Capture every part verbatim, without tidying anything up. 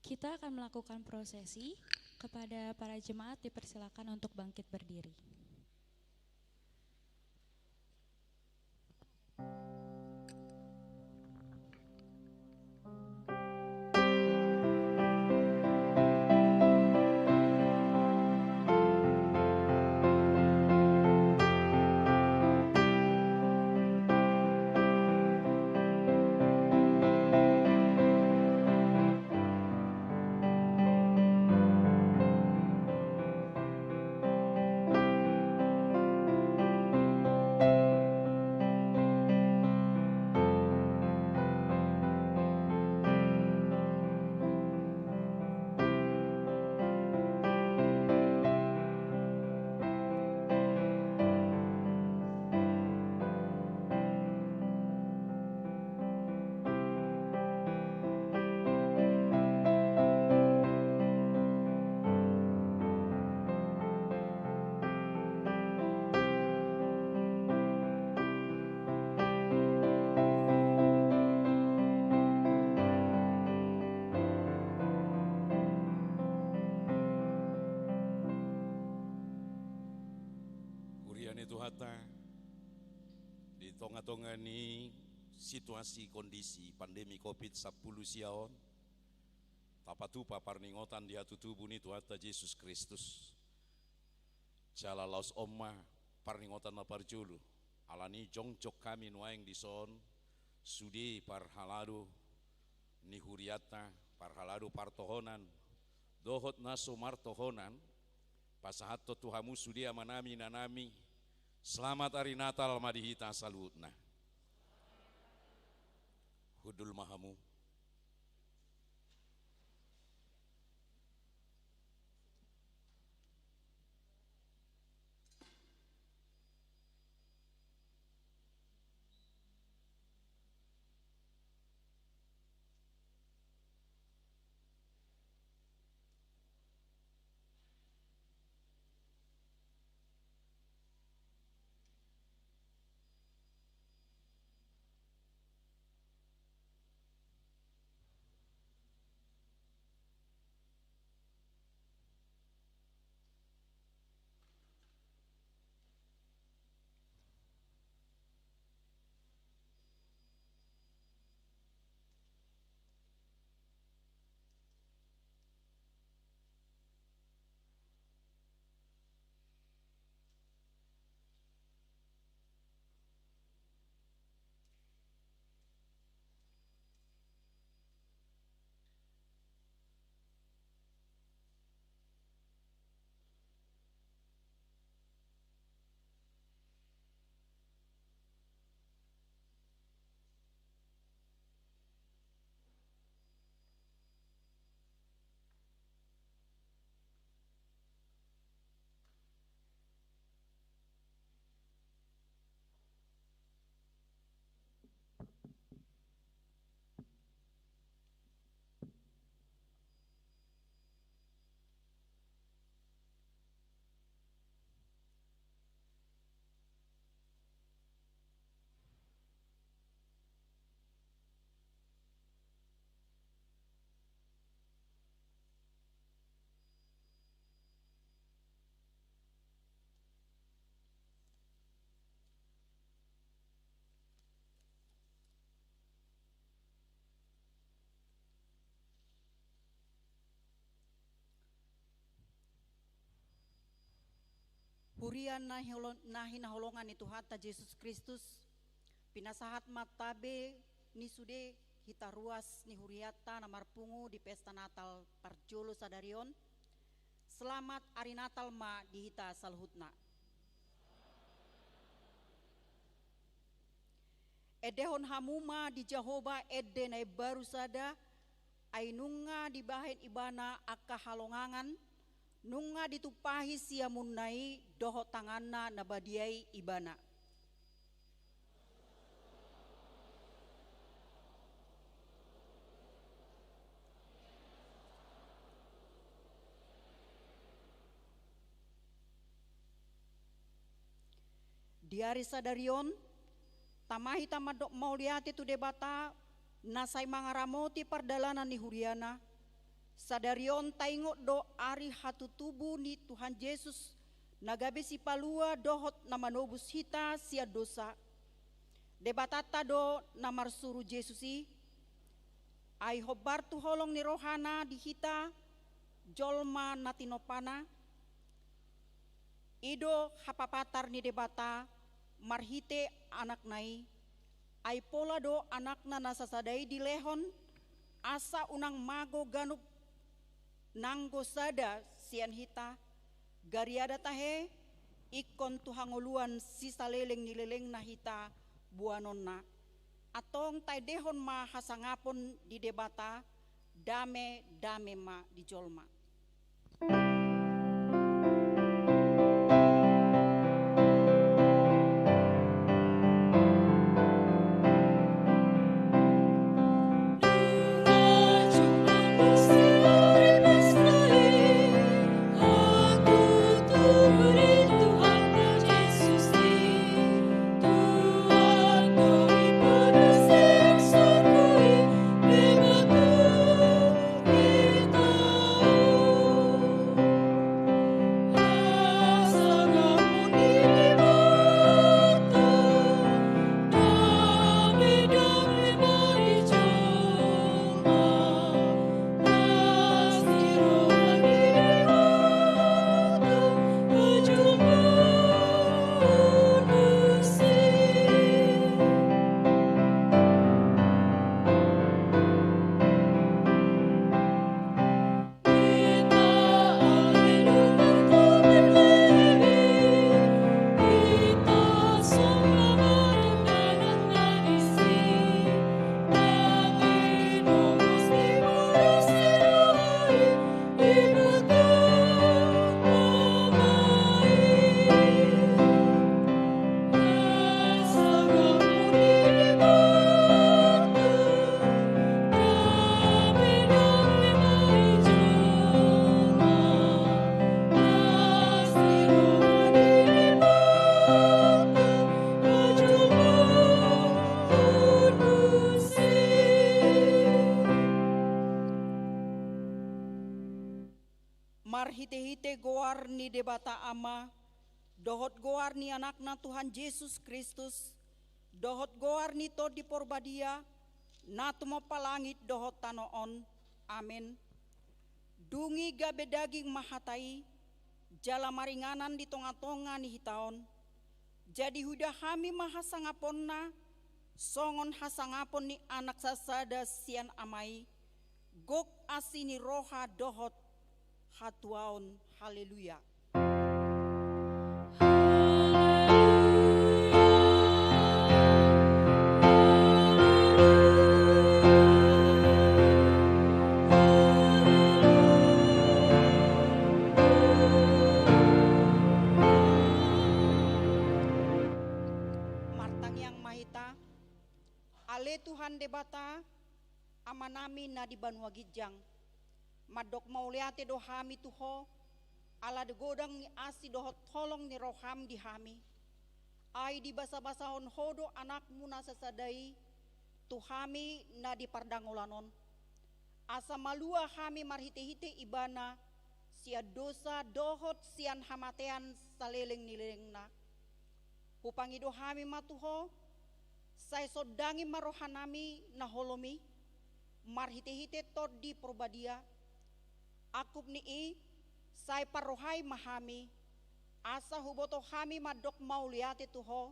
Kita akan melakukan prosesi. Kepada para jemaat dipersilakan untuk bangkit berdiri. Huria ni Tuhanta, di tonga-tonga ni situasi kondisi pandemi covid sampulu sia on, tapatupa parningotan di hatutubu ni Tuhanta Jesus Kristus. Jala laos on ma parningotan na parjolo, alani jongjong hami nuaeng dison, sude parhalado ni hurianta, parhalado partohonan, dohot na so martohonan, pasahathon tu hamu sude amanami, inanami, selamat ari Natal ma di hita saluhutna. Hundul ma hamu. Huria na hinaholongan ni Tuhanta Jesus Kristus, pinasahat ma tabe ni sude hita ruas ni hurianta na marpungu di pesta Natal parjolo sadari on. Selamat ari Natal ma di hita saluhutna. Endehon hamu ma di Jahowa ende na imbaru sada, ai nunga dibahen Ibana angka halongangan, nunga ditumpahi siamunna i dohot tanganna na badia i Ibana. Di ari sadari on, tama hita mandok mauliate tu Debata, na sai mangaramoti pardalanan ni huriana, Sadari on taingot do ari hatutubu ni Tuhan Jesus, na gabe sipalua dohot na manobus hita sian dosa. Debatanta do na marsuru Jesus i, ai hombar tu holong ni rohana di hita jolma na tinompana. I do hapapatar ni Debata marhite Anakna i, ai pola do Anakna na sasada i dilehon, asa unang mago ganup nanggo sada sian hita, gariada tahe ingkon tu hangoluan sisaleleng ni lelengna hita boanonna. Antong taendehon ma hasangapon di Debata, dame, dame ma di jolma. Marhitehite goar ni Debata Ama, dohot goar ni Anakna Tuhan Jesus Kristus, dohot goar ni Tondi Porbadia, na tumompa langit dohot tano on. Amen. Dung i gabe daging ma hata i, jala maringanan di tongatonga ni hita on. Jadi huida hami ma hasangaponna, songon hasangapon ni Anak sasada sian Ama i, gok asi ni roha dohot hatuaon. Haleluya. Martangiang ma hita. Ale Tuhan Debata, Amanami na di banua ginjang, mandok mauliate do hami tu Ho, ala godang ni asi dohot holong ni roham di hami. Ai dibasabasahon Ho do Anakmu na sasada i tu hami na di pardangolan on, asa malua hami marhitehite Ibana sian dosa dohot sian hamatean saleleng ni lelengna. Hupangido hami ma tu Ho, sai sondangi ma rohanami na holom i, marhitehite Tondi Porbadia. Angkup ni i, sai parrohai ma hami, asa huboto hami mandok mauliate tu Ho,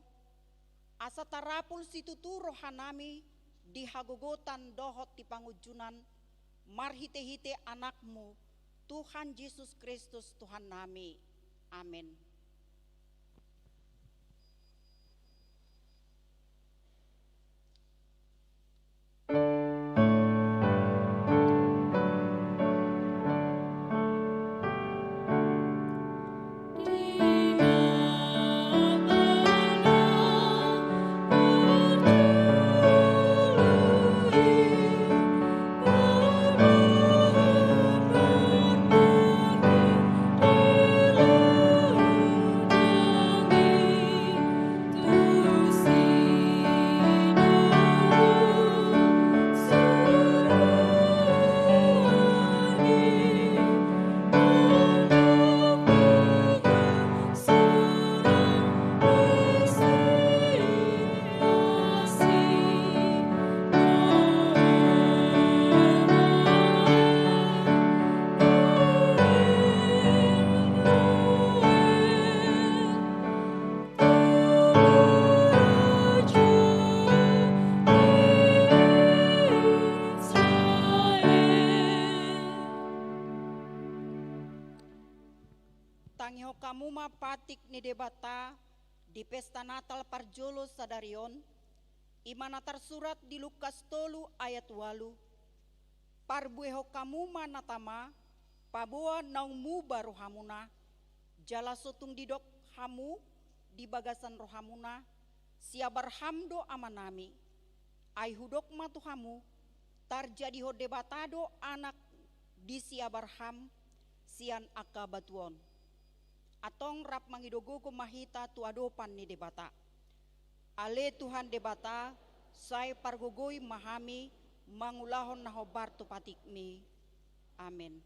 asa tarapul situtu rohanami di hagogotan dohot di pangunjunan, marhitehite Anakmu, Tuhan Jesus Kristus Tuhannami. Amen. Tangihon hamu ma patik ni Debata di pesta Natal parjolo sadari on, i ma na tarsurat di Lukas tolu ayat ualu. Parbuehon hamu ma na tama, paboa naung muba rohamuna, jala so tung didok hamu di bagasan rohamuna, si Abraham do amanami. Ai hudok ma tu hamu, tarjadihon Debata do anak di si Abraham sian angka batu on. Antong rap mangido gogo ma hita tu adopan ni Debata. Ale Tuhan Debata, sai pargogoi ma hami mangulahon na hombar tu patikmi. Amen.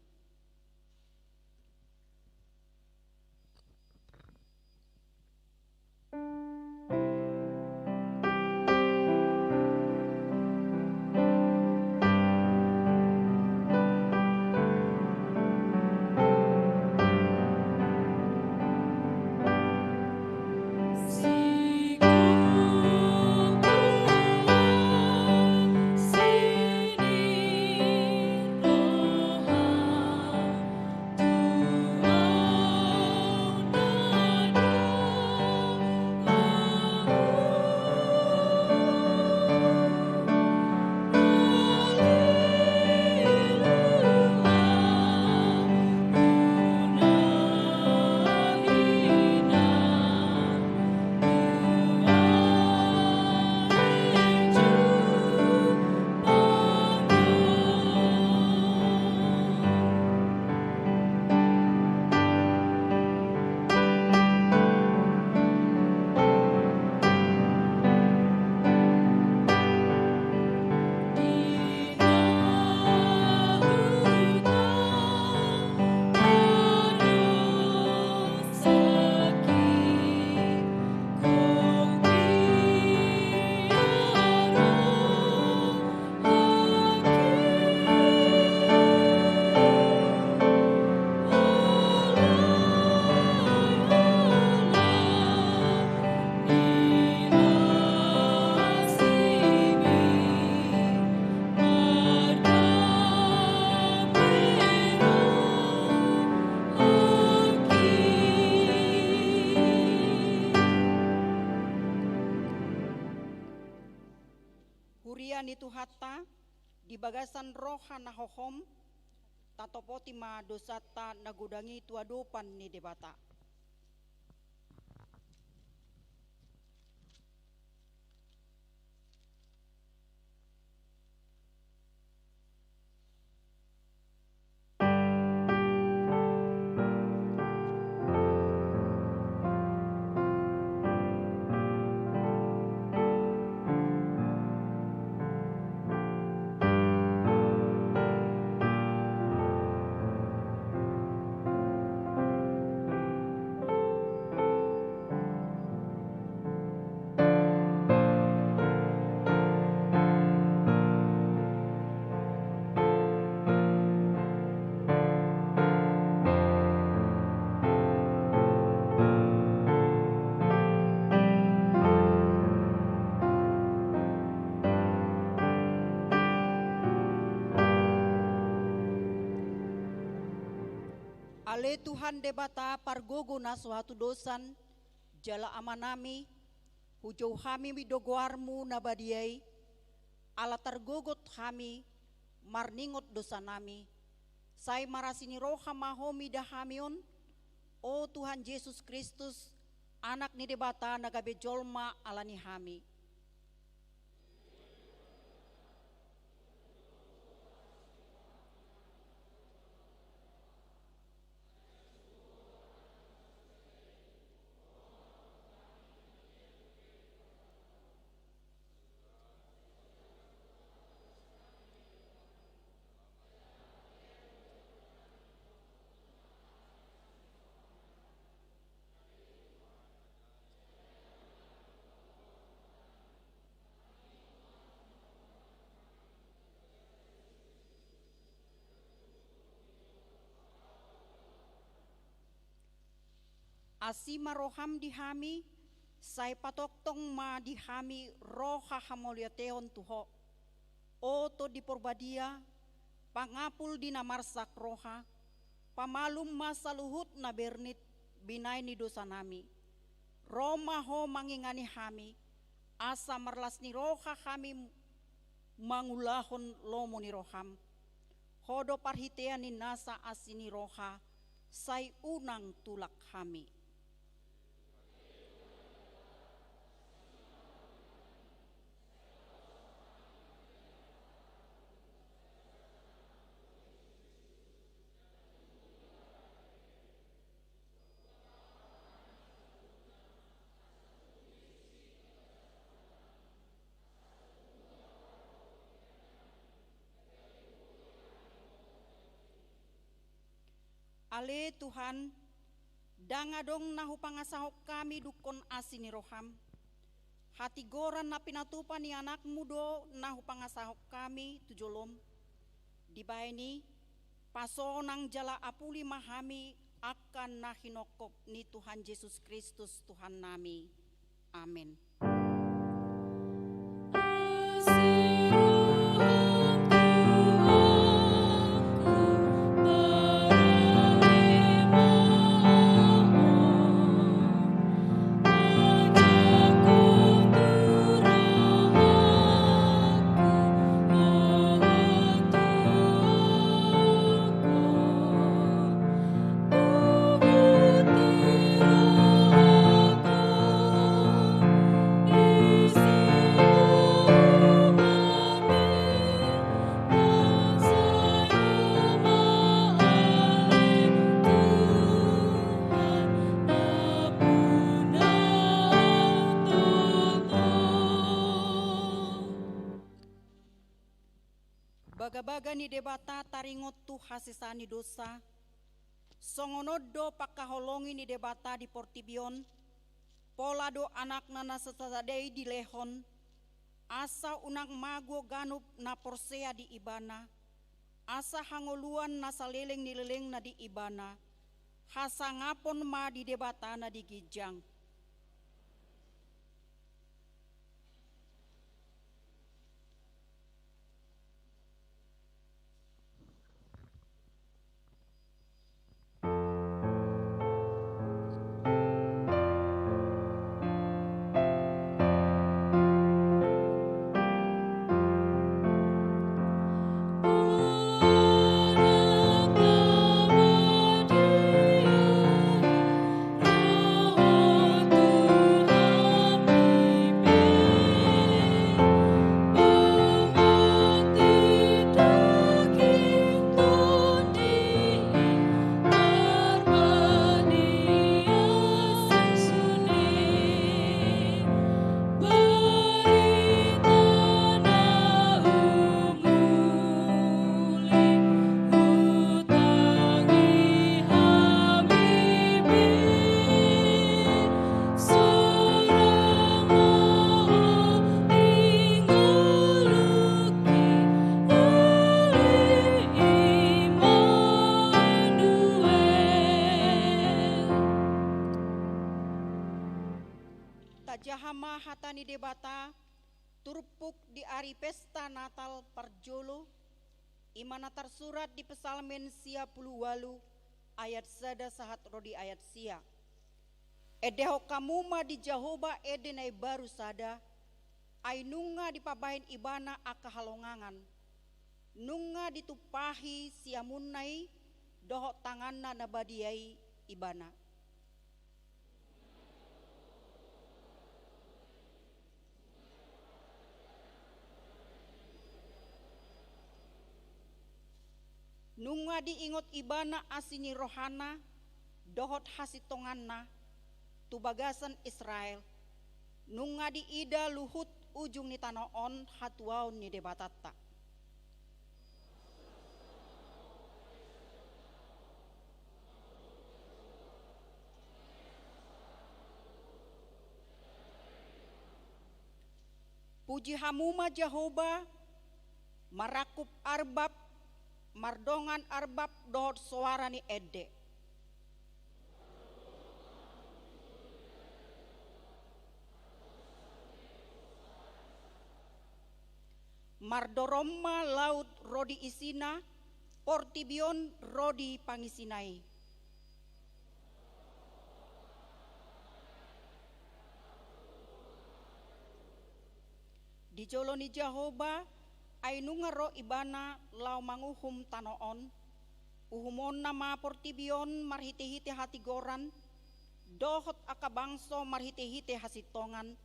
Huria ni Tuhanta, di bagasan roha na hohom, tatopoti ma dosanta na godang i tu adopan ni Debata. Ale Tuhan Debata pargogo na so hatudosan, jala Amanami, hujou hami do goarmu na badia i, ala targogot hami marningot dosanami, sai marasi ni roha ma Ho mida hami on, o Tuhan Jesus Kristus, Anak ni Debata na gabe jolma ala ni hami. Asi ma roham di hami, sai patongtong ma di hami roha hamauliateon tu Ho. O Tondi Porbadia, pangapul di na marsak roha, pamalum ma saluhut na bernit binahen ni dosanami. Ro ma Ho mangingani hami, asa marlas ni roha hami mangulahon lomo ni roham. Ho do parhitean ni nasa asi ni roha, sai unang tulak hami. Ale Tuhan, ndang adong na hupangasahon hami dungkon asi ni roham. Hatigoran na pinatupa ni anakmu do na hupangasahon hami tu jolom. Dibahen i, pasonang jala apuli ma hami angka na hinophop ni Tuhan Jesus Kristus Tuhannami. Amen. Bagabaga ni Debata taringot tu hasesaan ni dosa, songon on do pangkaholongi ni Debata di portibi on, pola do Anakna na sasada i dilehon, asa unang mago ganup na porsea di Ibana, asa hangoluan na saleleng ni lelengna di Ibana, hasangapon ma di Debata na di ginjang. Tajaha ma hata ni Debata, turpuk di ari pesta Natal parjolo, i ma na tarsurat di Psalmen sia pulu ualu ayat sada sahat ro di ayat sia. Endehon hamu ma di Jahowa ende na imbaru sada, ai nunga dipabahen Ibana angka halongangan. Nunga ditumpahi siamunna i dohot tanganna na badia i Ibana. Nunga diingot Ibana asi ni rohana dohot hasintonganna tu bagasan Israel. Nunga diida luhut ujung ni tano on hatuaon ni Debatanta. Puji hamu ma Jahowa, marangkup arbab, mardongan arbab dohot soara ni ende. Mardorom ma laut ro di isina, portibi on ro di pangisina i. Di jolo ni Jahowa, ai nunga ro Ibana laho manguhum tano on. Uhumonna ma portibi on marhitehite hatigoran, dohot angka bangso marhitehite hasintongan.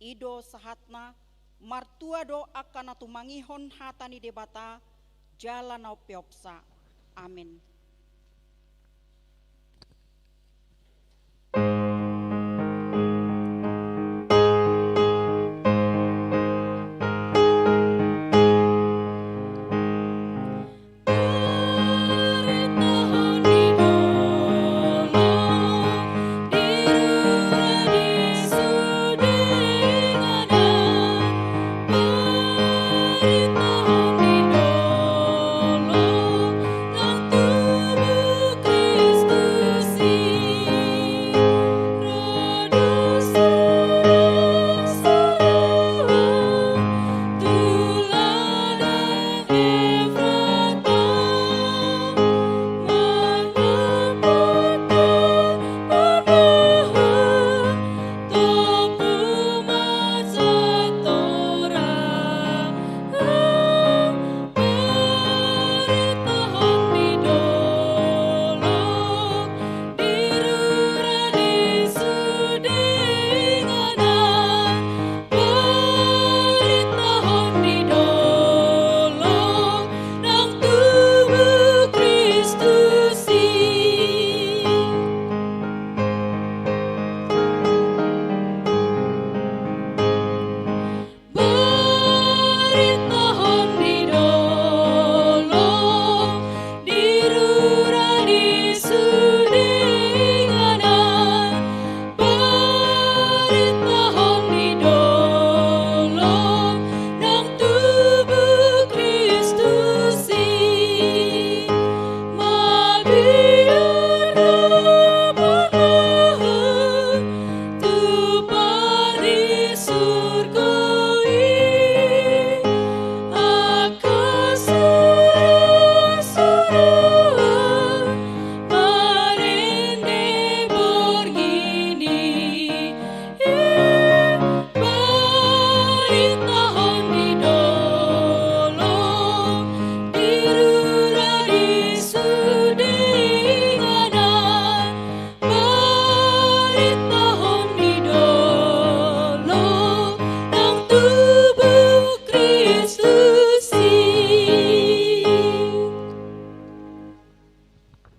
I do sahatna, martua do angka na tumangihon hata ni Debata jala na umpeopsa. Amen.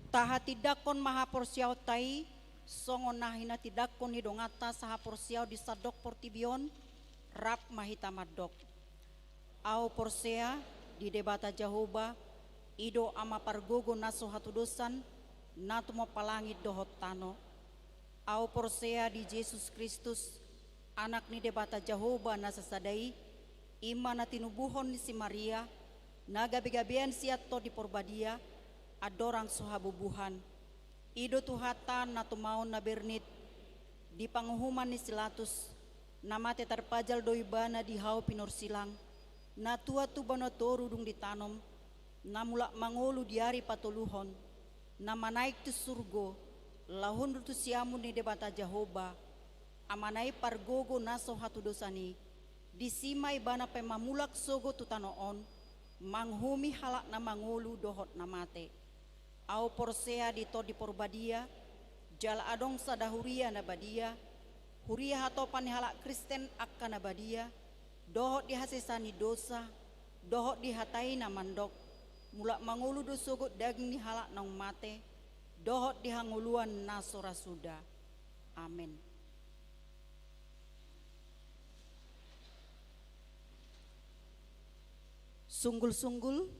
Tahatindangkon ma haporseaonta i, songon na hinatindangkon ni donganta sahaporseaon di sandok portibi on, rap ma hita mandok. Ahu porsea di Debata Jahowa, i do Ama pargogo na so hatudosan, na tumompa langit dohot tano. Ahu porsea di Jesus Kristus, Anak ni Debata Jahowa na sasada i, i ma na tinubuhon ni si Maria, na gabegabean sian Tondi Porbadia, andorang so habubuhan. I do Tuhanta na tumaon na bernit di panguhuman ni si Latus, na mate tarpajal do Ibana di hau pinorsilang, na tuat tu banua toru dung ditanom, na mulak mangolu di ari patoluhon, na manaek tu surgo, laho hundul tu siamun ni Debata Jahowa, Amana i pargogo na so hatudosan i, disi ma Ibana pe mamulak sogot tu tano on, manguhumi halak na mangolu dohot na mate. Ahu porsea di Tondi Porbadia, jala adong sada huria na badia, huria hatopan ni halak Kristen angka na badia, dohot di hasesaan ni dosa, dohot di hata i na mandok, mulak mangolu do sogot daging ni halak naung mate, dohot di hangoluan na so ra suda. Amen. Sunggul-sunggul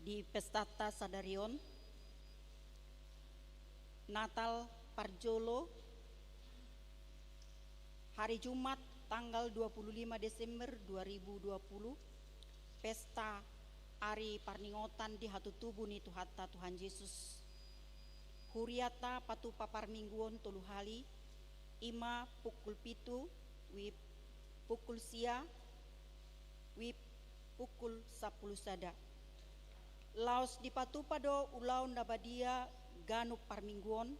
di pestanta sadari on, Natal parjolo, hari Jumat tanggal dua puluh lima Desember dua ribu dua puluh, pesta ari parningotan di hatutubu ni Tuhanta Tuhan Jesus. Hurianta patupa parmingguon tolu hali, i ma pukul pitu, WIB pukul sia, WIB pukul sampulu sada. Laos dipatupa do ulaon na badia ganup parmingguon,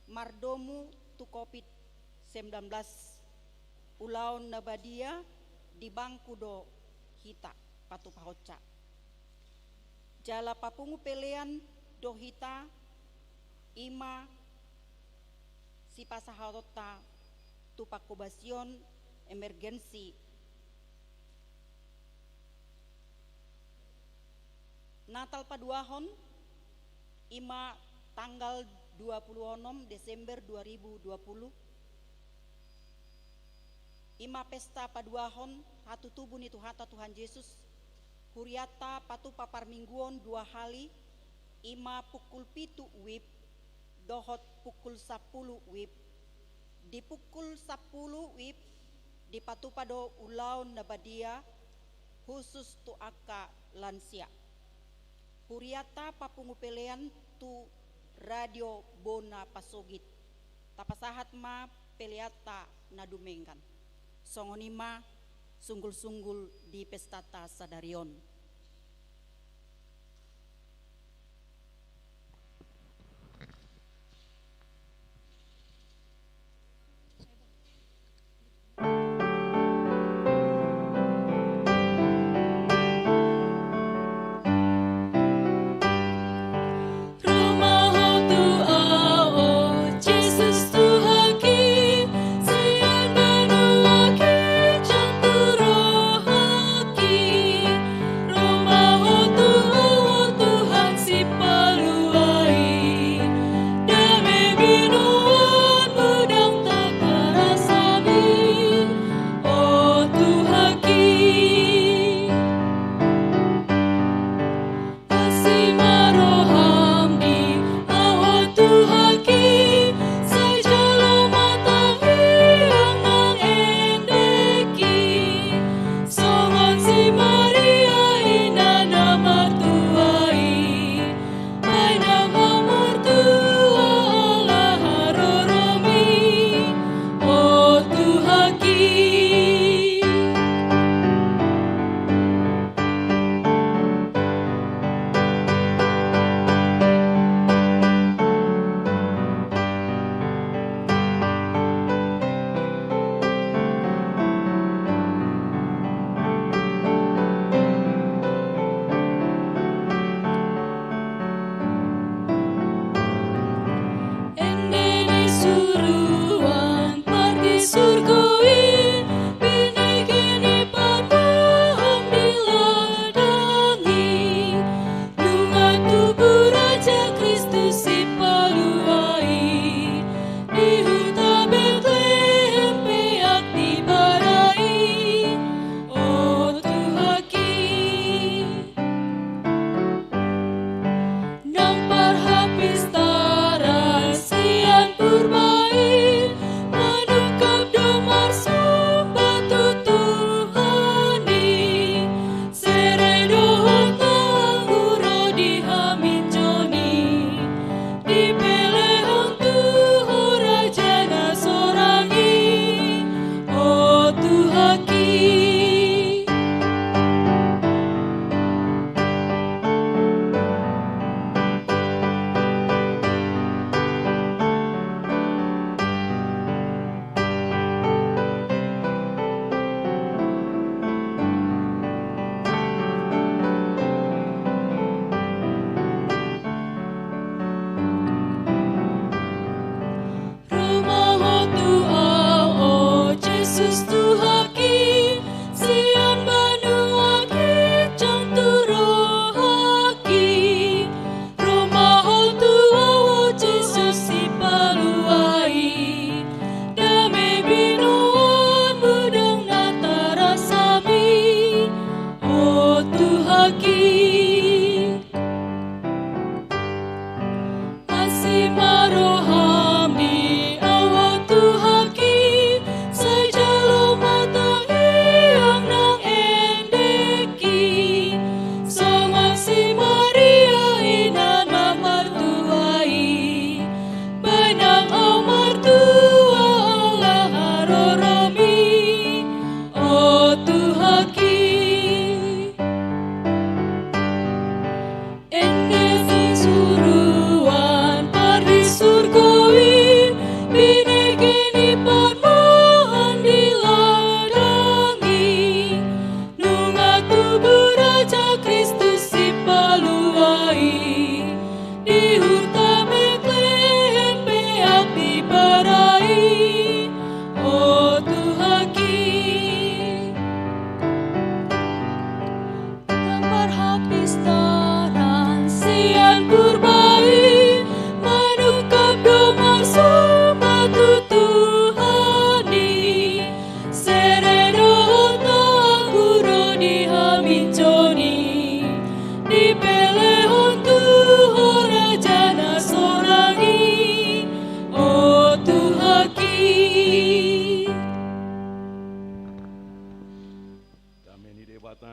mardomu tu Covid sembilan belas. Ulaon na badia Di bangku do hita patupahonsa. Jala papungu pelean do hita, i ma sipasahatonta tu pangkobasion emergensi Natal paduahon, i ma tanggal dua puluh onom Desember dua ribu dua puluh, i ma pesta paduahon hatutubu ni Tuhanta Tuhan Jesus, hurianta patupa parmingguon dua hali, i ma pukul pitu wib dohot pukul sampulu wib. Di pukul sampulu wib dipatupa do ulaon na badia khusus tu angka lansia. Hurianta papungu pelean tu Radio Bona Pasogit. Tapasahat ma peleanta na dumenggan. Songon i ma sunggul-sunggul di pestanta sadari on.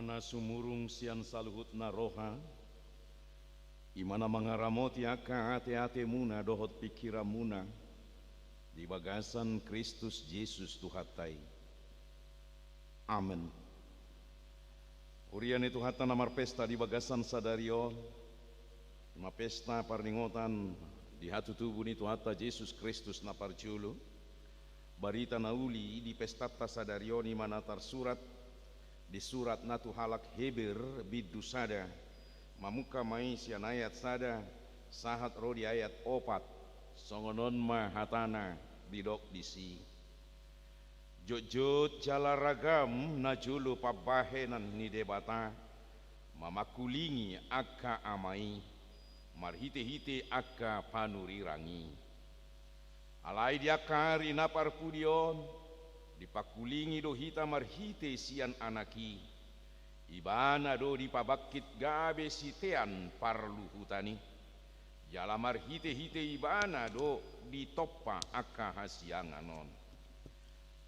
Na sumurung sian saluhutna roha, i ma na mangaramoti angka ateatemuna dohot pingkiranmuna di bagasan Kristus Jesus Tuhanta i. Amen. Huria ni Tuhanta na marpesta di bagasan sadari on, i ma pesta parningotan di hatutubu ni Tuhanta Jesus Kristus na parjolo. Barita na uli di pestanta sadari on i ma na tarsurat di surat na tu halak Heber, bindu sada. Mamungka ma i sian ayat sada sahat ro di ayat opat. Songon on ma hatana didok disi: Jotjot jala ragam najolo pambahenan ni Debata mamangkulingi angka ama i marhitehite angka panurirang i. Alai di angka ari na parpudi on, dipangkulingi do hita marhite sian Anak i. Ibana do dipabangkit gabe sitean parluhutan i. Jala marhitehite Ibana do ditompa angka hasiangan on.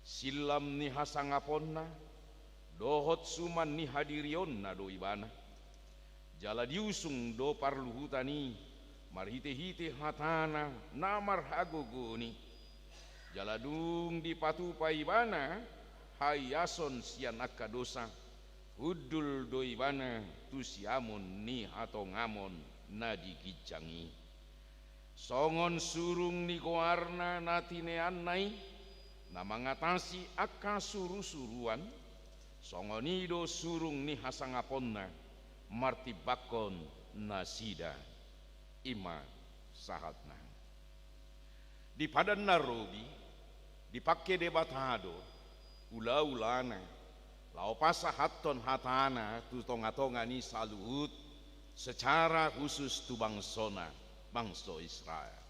Sillam ni hasangaponna dohot suman ni hadirionna do Ibana. Jala diusung do parluhutan i marhitehite hatana na marhagogoon i. Jala dung dipatupa Ibana haiason sian angka dosa, hundul do Ibana tu siamun ni hatongamon na di ginjang i. Songon surung ni goarna na tineanna i, na mangatasi angka surusuruan, songon i do surung ni hasangaponna martimbangkon nasida. I ma sahatna. Di Padan na Robi, dipangke Debata do ulaulana laho pasahathon hatana tu tongatonga ni saluhut, secara khusus tu bangsona, bangso Israel.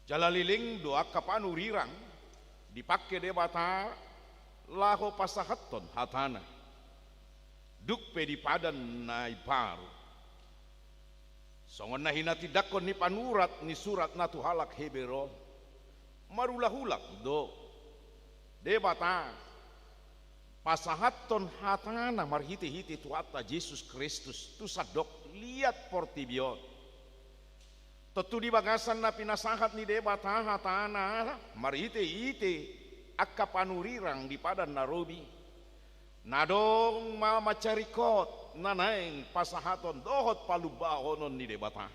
Jala leleng do angka panurirang dipangke Debata laho pasahathon hatana, dung pe di Padan na imbaru. Songon na hinatindangkon ni panurat ni surat na tu halak Heber on, marulakulak do Debata pasahathon hatana marhitehite Tuhanta Jesus Kristus tu sandok liat portibi on. Tontu di bagasan na pinasahat ni Debata hatana marhitehite angka panurirang di Padan na Robi, na adong ma mansai ringkot na naeng pasahaton dohot palumbahonon ni Debata.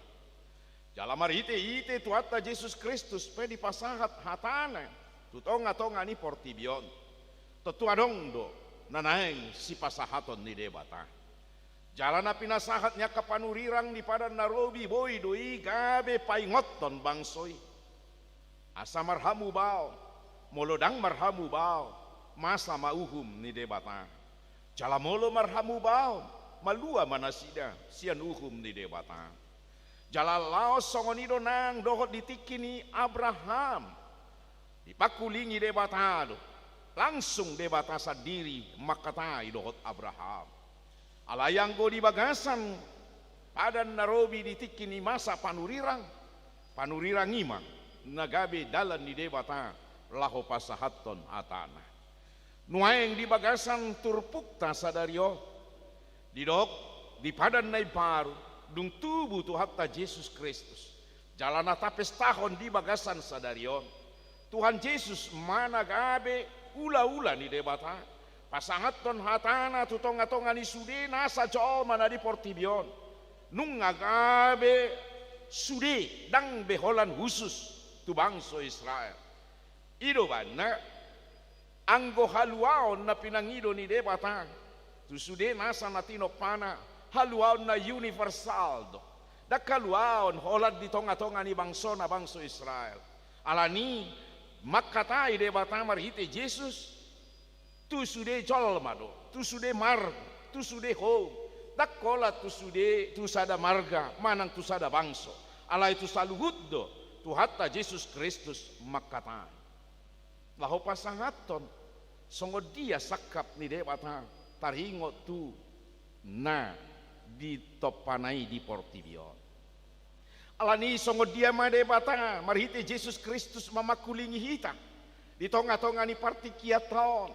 Jala marhitehite Tuhanta Jesus Kristus pe dipasahat hatana tu tongatonga ni portibi on. Tontu adong do na naeng sipasahaton ni Debata. Jala na pinasahat ni angka panurirang di Padan na Robi boi do i gabe paingothon bangso i. Asa marhamubaon, molo ndang marhamubaon, masa ma uhum ni Debata. Jala molo marhamubaon, malua ma nasida sian uhum ni Debata. Jala laos songon i do nang dohot di tingki ni Abraham. Dipangkulingi Debata do, langsung Debata sandiri mangkatai dohot Abraham. Alai anggo di bagasan Padan na Robi di tingki ni masa panurirang, panurirang i ma na gabe dalan ni Debata laho pasahathon hatana. Nuaeng di bagasan turpukta sadari on, didok di Padan na imbaru, dung tubu Tuhanta Jesus Kristus, jala na tapestahon di bagasan sadari on, Tuhan Jesus ma na gabe ulaula ni Debata pasahathon hatana tu tongatonga ni sude nasa jolma na di portibi on. Nunga gabe sude ndang be holan husus tu bangso Israel. I do umbahen anggo haluaon na pinangido ni Debata tu sude nasa na tinompana, haluaon na universal do. Ndang haluaon holan di tongatonga ni bangsona bangso Israel. Alani i mangkatai Debata marhite Jesus tu sude jolma do, tu sude marga, tu sude houm. Ndang holan tu sude, tu sada marga manang tu sada bangso. Alai tu saluhut do Tuhanta Jesus Kristus mangkatai. Laho pasahathon songon dia sangkap ni Debata taringot tu na ditompana i di portibi on. Alani i songon dia ma Debata marhite Jesus Kristus mamangkulingi hita di tongatonga ni partingkianta on.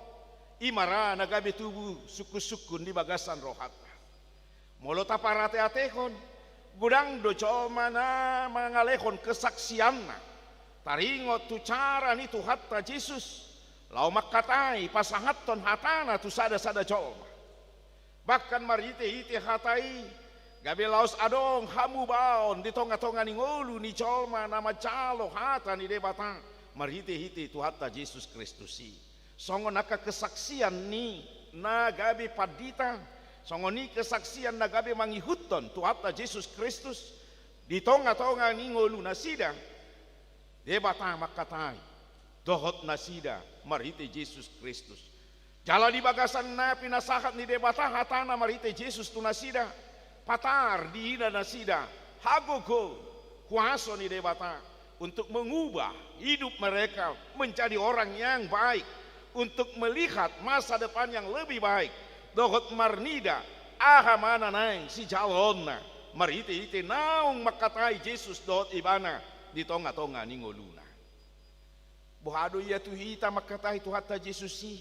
I ma ra na gabe tubu sungkun-sungkun di bagasan rohanta. Molo taparateatehon, godang do jolma na mangalehon kesaksianna taringot tu cara ni Tuhanta Jesus laho mangkatai, pasahathon hatana tu sada-sada jolma. Bahkan marhite-hite hata i, gabe laos adong hamubaon di tonga-tonga ni ngolu ni jolma na manjalo hata ni Debata marhite-hite Tuhanta Jesus Kristus i. Songon angka kesaksian ni na gabe pandita, songon i kesaksian na gabe mangihuthon Tuhanta Jesus Kristus di tonga-tonga ni ngolunasida, Debata mangkatai dohot nasida marhite Jesus Kristus. Jala di bagasan na pinasahat ni Debata hatana marhite Jesus tu nasida, patar diida nasida hagogoon, kuaso ni Debata untuk mengubah hidup mereka menjadi orang yang baik, untuk melihat masa depan yang lebih baik, dohot marnida aha ma na naeng sijaloonna marhite-hite naung mangkatai Jesus dohot Ibana di tonga-tonga ni ngoluna. Boha do ia tu hita mangkatai Tuhanta Jesus i?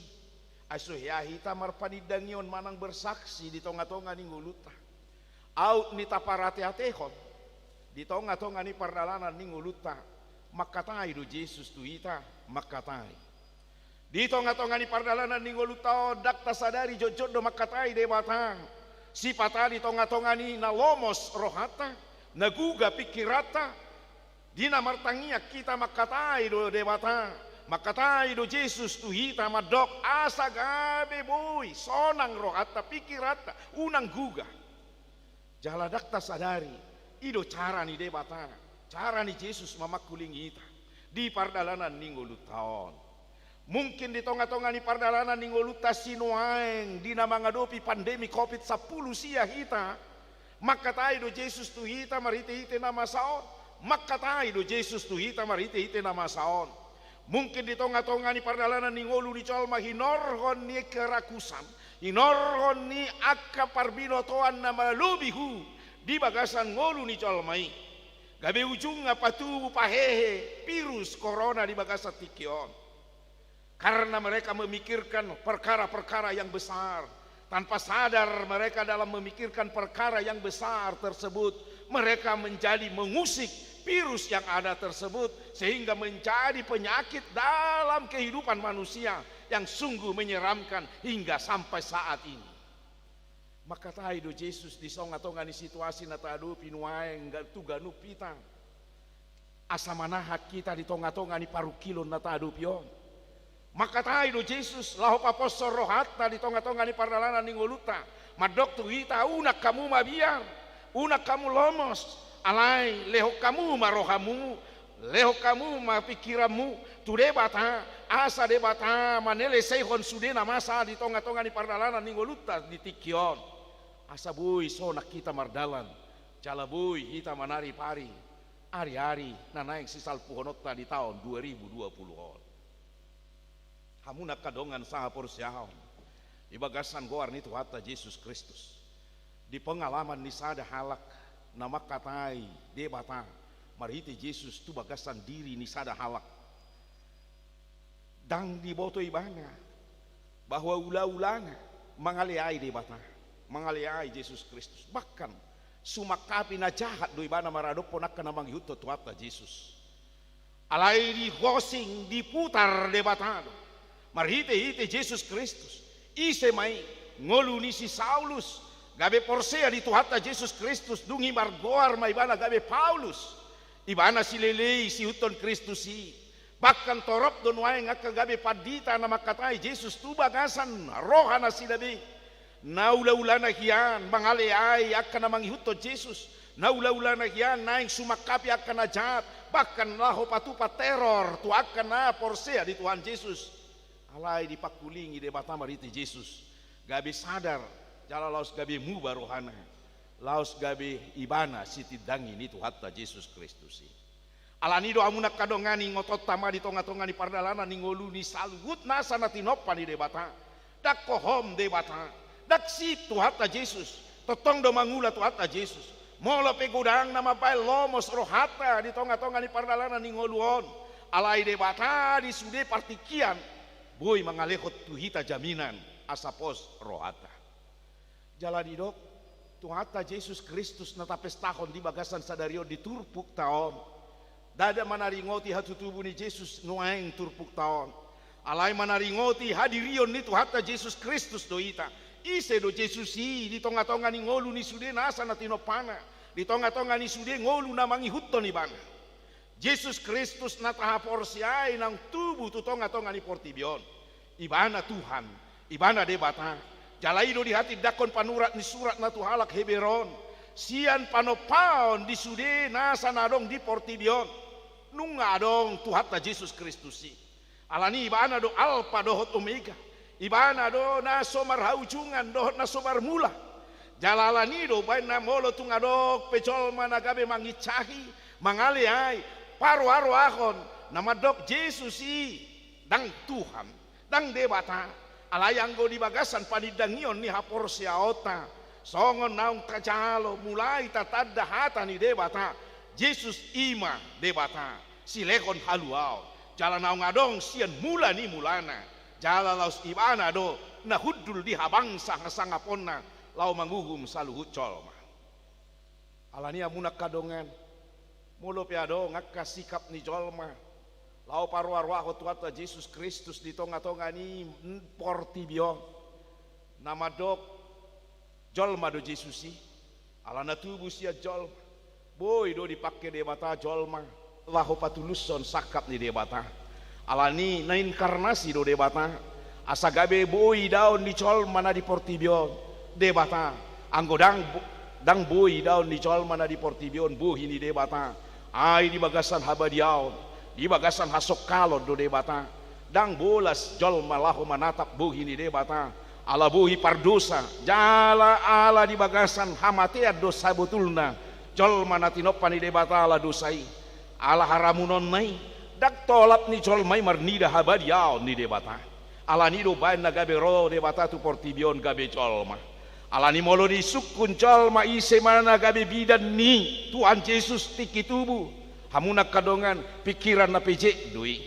Ai so hea hita marpanindangihon manang bersaksi di tonga-tonga ni ngolunta. Aut ni taparateatehon, di tonga-tonga ni pardalanan ni ngolunta, mangkatai do Jesus tu hita, mangkatai. Di tonga-tonga ni pardalanan ni ngolunta on, ndang tasadari jotjot do mangkatai Debata. Sipata di tonga-tonga ni na lomos rohanta, na guga pingkiranta, di na martangiang hita, mangkatai do Debata, mangkatai do Jesus tu hita mandok asa gabe boi sonang rohanta, pingkiranta, unang guga. Jala ndang tasadari, i do cara ni Debata, cara ni Jesus mamangkulingi hita di pardalanan ni ngolunta on. Mungkin di tonga-tonga ni pardalanan ni ngolunta sinuaeng di na mangadopi pandemi covid sampulu sia hita, mangkatai do Jesus tu hita marhite-hite na masa on, mangkatai do Jesus tu hita marhite-hite na masa on. Mungkin di tonga-tonga ni pardalanan ni ngolu ni jolma hinorhon ni kerakusan, hinorhon ni angka parbinotoan na malobi hu di bagasan ngolu ni jolma i, gabe ujungna patubu pahehe virus corona di bagasan tingki on. Karena mereka memikirkan perkara-perkara yang besar. Tanpa sadar mereka dalam memikirkan perkara yang besar tersebut, mereka menjadi mengusik virus yang ada tersebut, sehingga menjadi penyakit dalam kehidupan manusia yang sungguh menyeramkan hingga sampai saat ini. Mangkatai do Jesus di tonga-tonga ni situasi na tahadopi nuaeng ga-, tu ganup hita. Asa manahan hita di tonga-tonga ni parungkilon na tahadopi on. Mangkatai do Jesus laho paposhon rohanta di tonga-tonga ni pardalanan ni ngolunta. Mandok tu hita, unang hamu mabiar, unang hamu lomos, alai lehon hamu ma rohamu, lehon hamu ma pingkiranmu tu Debata, asa Debata maneleseihon sude na masa di tonga-tonga ni pardalanan ni ngolunta di tingki on. Asa boi sonang hita mardalan, jala boi hita manaripari ari-ari na naeng sisalpuhononta di taon dua ribu dua puluh on. Hamu na angka dongan sahaporseaon, di bagasan goar ni Tuhanta Jesus Kristus, di pengalaman ni sada halak na mangkatai Debata marhite Jesus tu bagasan diri ni sada halak. Ndang diboto ibana bahwa ula-ulana mangaleai Debata, mangaleai Jesus Kristus. Bahkan sumangkapi na jahat do ibana maradophon angka na mangihuthon Tuhanta Jesus. Alai dihosing, diputar Debata do marhite-hite Jesus Kristus. Ise ma i? Ngolu ni si Saulus, gabe porsea di Tuhanta Jesus Kristus, dung i margoar ma ibana gabe Paulus. Ibana silelei siihuthon Kristus i. Bahkan torop do nuaeng angka gabe pandita na mangkatai Jesus tu bagasan roha nasida be. Na ula-ulana hian mangaleai angka na mangihuthon Jesus. Na ula-ulana hian naeng sumangkapi angka na jat, bahkan laho patupa teror tu angka na porsea di Tuhan Jesus. Alai dipangkulingi Debata marhite Jesus, gabe sadar, jala laos gabe muba rohana, laos gabe ibana sitindangi ni Tuhanta Jesus Kristus i. Alani do hamu na angka dongan, ingotonta ma di tonga-tonga ni pardalanan ni ngolu ni saluhut nasa na tinompa ni Debata. Ndang hohom Debata, ndang sip Tuhanta Jesus, tongtong do mangula Tuhanta Jesus. Molo pe godang na mambahen lomos rohanta di tonga-tonga ni pardalanan ni ngolu on, alai Debata di sude partingkian Boi mangalehon tu hita jaminan asa pos rohanta. Jala didok, Tuhanta Jesus Kristus na tapestahon di bagasan sadari on di turpukta on. Ndada manaringoti hatutubu ni Jesus nuaeng turpukta on. Alai manaringoti hadirion ni Tuhanta Jesus Kristus do hita. Ise do Jesus i di tongatonga ni ngolu ni sude nasa na tinompana, di tongatonga ni sude ngolu na mangihuthon ibana? Jesus Kristus na tahaporseai naung tubu tu tongatonga ni portibi on. Ibana Tuhan, ibana Debata. Jala i do dihatindangkon panurat ni surat na tu halak Heber on, sian panompaon di sude nasa na adong di portibi on. Nunga adong Tuhanta Jesus Kristus i. Alani ibana do Alpa dohot Omega. Ibana do na so marhaujungan dohot na so marmula. Jala alani do baen na molo tung adong pe jolma na gabe mangincahi, mangaleai, paroaroahon, na mandok Jesus i ndang Tuhan, ndang Debata. Alai anggo di bagasan panindangion ni haporseaonta, songon naung tajalo mulai tatanda hata ni Debata, Jesus i ma Debata, silehon haluaon, jala naung adong sian mula ni mulana, jala laos ibana do na hundul di habangsa hasangaponna laho manguhum saluhut jolma. Alani i hamu na angka dongan, molo pe adong angka sikap ni jolma laho paroaroahon Tuhanta Jesus Kristus di tongatonga ni portibi on, na mandok jolma do Jesus i, ala na tubu sian jolma. Boi do dipangke Debata jolma laho patulushon sangkap ni Debata. Alani na inkarnasi do Debata, asa gabe boi idaon ni jolma na di portibi on Debata. Anggo ndang bo-, ndang boi idaon ni jolma na di portibi on bohi ni Debata, ai di bagasan habadiaon, di bagasan hasongkalon do Debata. Ndang bolas jolma laho manatap bohi ni Debata, ala bohi pardosa, jala ala di bagasan hamatean do sabotulna jolma na tinompa ni Debata ala dosa i. Ala haramunonna i, ndang tolap ni jolma i marnida habadiaon ni Debata. Alani do baen na gabe ro Debata tu portibi on gabe jolma. Alani molo disungkun jolma ise ma na gabe bidan ni Tuhan Jesus tingki tubu, hamu na angka dongan, pingkiran na pejek do i.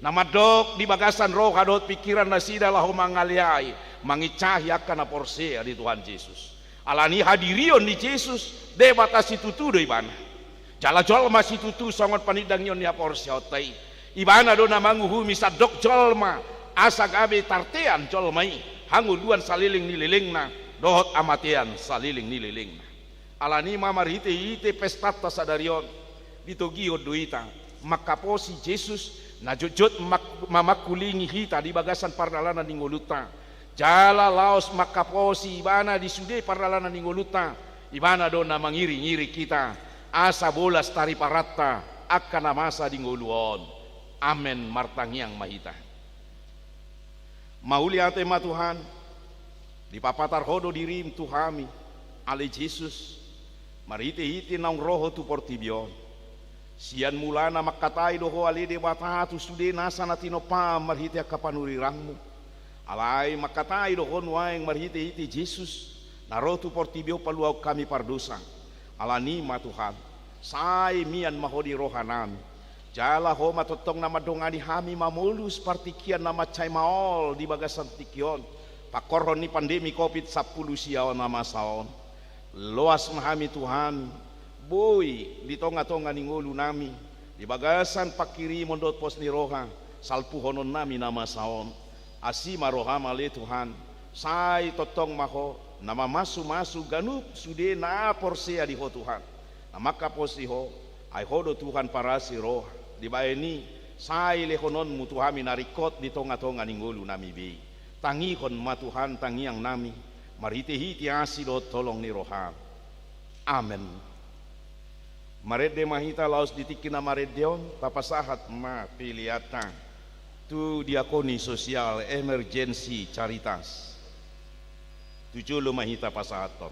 Na mandok di bagasan roha dohot pingkiran nasida laho mangaleai, mangincahi angka na porsea di Tuhan Jesus. Alani hadirion ni Jesus, Debata situtu do ibana. Jala jolma situtu songon panindangion ni haporseaonta i. Ibana do na manguhumi sandok jolma, asa gabe tartean jolma i hangoluan saleleng ni lelengna dohot hamatean saleleng ni lelengna. Alani i ma marhitehite pestanta sadari on, ditogihon do hita mangkaposi Jesus na jotjot mak-, mamangkulingi hita di bagasan pardalanan ni ngolunta. Jala laos mangkaposi ibana di sude pardalanan ni ngolunta, ibana do na mangiringiring hita asa bolas tariparanta angka na masa di ngolu on. Amen. Martangiang ma hita. Mauliate ma Tuhan, dipapatar Ho do dirim tu hami, ale Jesus, marhitehite naung ro Ho tu portibi on. Sian mulana mangkatai do Ho ale Debata tu sude nasa na tinompam marhite angka panurirangmu. Alai mangkatai do Ho nuaeng marhitehite Jesus na ro tu portibi on paluahon hami pardosa. Alani ma Tuhan, sai mian ma Ho di rohanami. Jala Ho ma tongtong na mandongani hami mamolus partingkian na mansai maol di bagasan tingki on, pangkorhon ni pandemi covid sampulu sia on na masa on. Loas ma hami Tuhan, boi di tongatonga ni ngolunami, di bagasan panghirimon dohot pos ni roha salpuhononnami na masa on. Asi ma roham ale Tuhan, sai tongtong ma Ho na mamasumasu ganup sude na porsea di Ho Tuhan. Na mangkaposi Ho, ai Ho do Tuhan parasi roha. Dibaen i, sai lehononmu tu hami na ringkot di tongatonga ni ngolunami be. Tangihon ma Tuhan tangiangnami, marhitehite asi dohot holong ni roham. Amen. Marende ma hita laos di tingki na marende on, tapasahat ma peleanta tu diakoni sosial emergensi Caritas. Tu jolo ma hita pasahathon.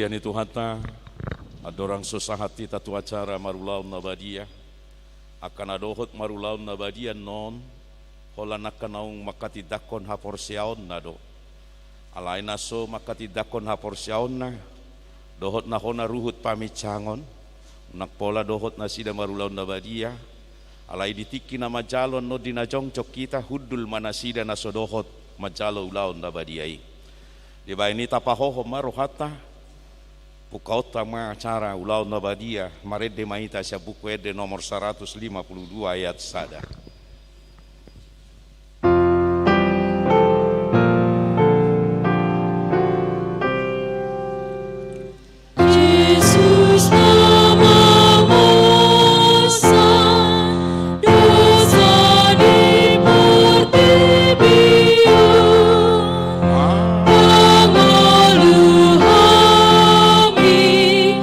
Ia ni Tuhanta, andorang so sahat hita tu acara marulaon na badia, angka na dohot marulaon na badia annon, holan angka naung mangkatindangkon haporseaonna do. Alai na so mangkatindangkon haporseaonna, dohot na hona ruhut paminsangon, unang pola dohot nasida marulaon na badia, alai di tingki na manjalo annon di na jongjong hita, hundul ma nasida na so dohot manjalo ulaon na badia i. Dibahen i tapahohom ma rohanta, pungkaonta ma acara ulaon na badia, marende ma hita sian Buku Ende nomor saratus lima pulu dua ayat sada. Jesus na mamorsan dosa di portibi on, pangolu hami.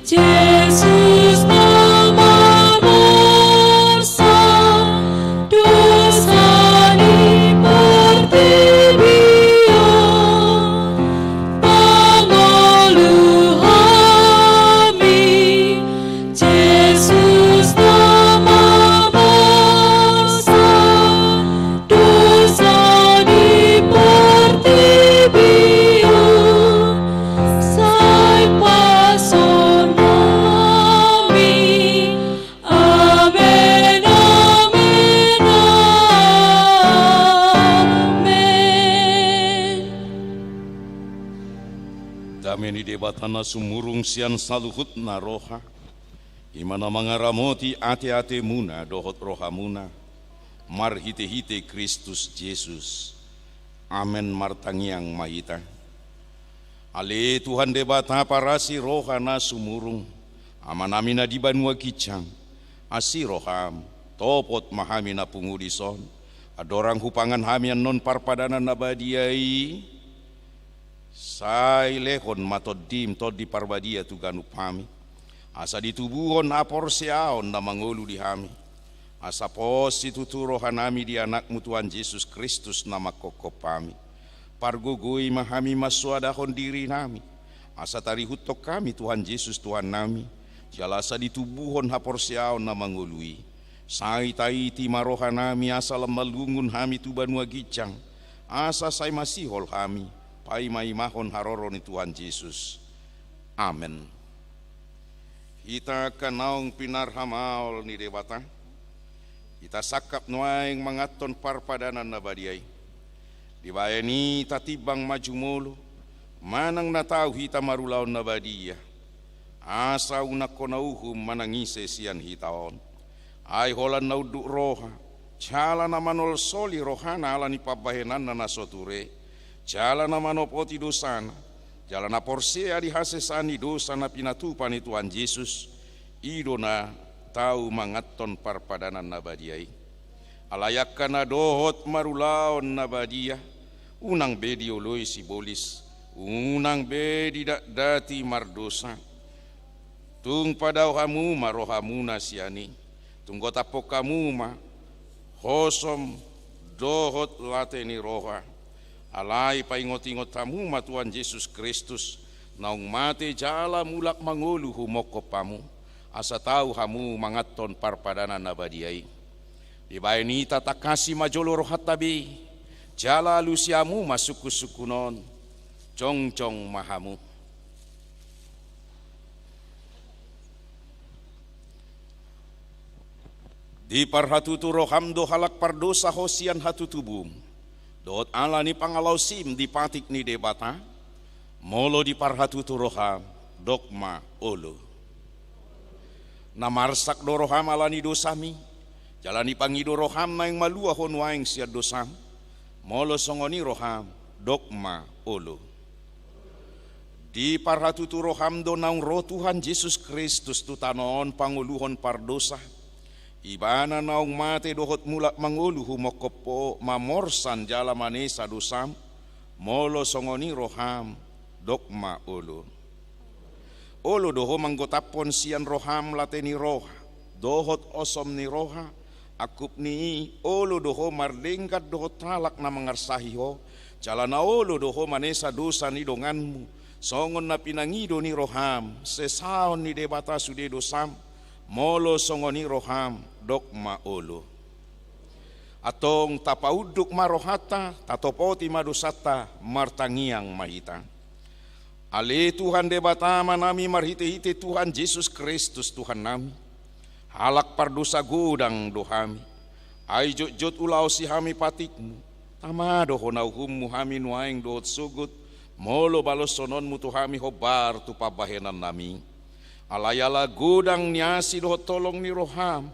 Jesus na mamorsan dosa di portibi on, pangolu hami. Jesus na mamorsan dosa di portibi on, sai pasonami. Amen, amen, amen. Dame ni Debata na sumurung sian saluhutna roha, i ma na mangaramoti ateatemuna dohot rohamuna, marhitehite Kristus Jesus. Amen. Martangiang ma hita. Ale Tuhan Debata parasi roha na sumurung, Amanami na di banua ginjang, asi roham, topot ma hami na pungu dison, andorang hupangan hami annon parpadanan na badia i, sai lehon ma Tondim, Tondi Parbadia, tu ganup hami, asa ditubuhon haporseaon na mangolu di hami, asa pos situtu rohanami di Anakmu Tuhan Jesus Kristus na manghophop hami. Pargogoi ma hami mansoadahon dirinami, asa tarihuthon hami Tuhan Jesus Tuhannami, jala asa ditubuhon haporseaon na mangolu i. Sai taiti ma rohanami asa lam malungun hami tu banua ginjang, asa sai masihol hami paimaimahon haroro ni Tuhan Jesus. Amen. Hita angka naung pinarhamaol ni Debata, hita sangkap nuaeng manganhon parpadanan na badia i. Dibahen i tatimbang ma jumolo, manang na tau hita marulaon na badia, asa unang hona uhum manang ise sian hita on. Ai holan na unduk roha, jala na manolsoli rohana ala ni pambahenanna na so ture, jala na manopoti dosana, jala na porsea di hasesaan ni dosa na pinatupa ni Tuhan Jesus, i do na tau manganhon parpadanan na badia i. Alai angka na dohot marulaon na badia, unang be dioloi sibolis, unang be didatdati mardosa. Tung padao hamu ma rohamuna sian i. Tung gotaphon hamu ma hosom dohot late ni roha. Alai paingotingot hamu ma Tuhan Jesus Kristus, naung mate jala mulak mangolu humongkop hamu, asa tau hamu manganhon parpadanan na badia i. Dibahen i tatangkasi ma jolo rohanta be, jala alusi hamu ma sungkunsungkun on. Jongjong ma hamu. Diparhatutu roham do halak pardosa ho sian hatutubum, dohot ala ni pangalaosim di patik ni Debata? Molo diparhatutu roham, dok ma olo. Na marsak do roham ala ni dosam i, jala dipangido roham naeng malua ho nuaeng sian dosam? Molo songon i roham, dok ma olo. Diparhatutu roham do naung ro Tuhan Jesus Kristus tu tano on pangoluhon pardosa. Ibana naung mate dohot mulak mangolu humongkop ho mamorsan jala manesa dosam? Molo songon i roham, dok ma olo. Olo do ho manggotaphon sian roham late ni roha dohot osom ni roha, angkup ni i olo do ho mardenggan dohot halak na mangarsahi ho, jala na olo do ho manesa dosa ni donganmu, Songon na pinangido ni roham, sesaon ni Debata sude dosam, molo songon i roham, dok ma olo. Antong tapaunduk ma rohanta, tatopoti ma dosanta, martangiang ma hita. Ale Tuhan Debata Amanami, marhitehite Tuhan Jesus Kristus Tuhannami, halak pardosa godang do hami. Ai jotjot ulaosi hami patikmu, tama do hona uhummu hami nuaeng dohot sogot, molo baloshononmu tu hami hombar tu pambahenannami. Alai ala godang ni asi dohot holong ni roham,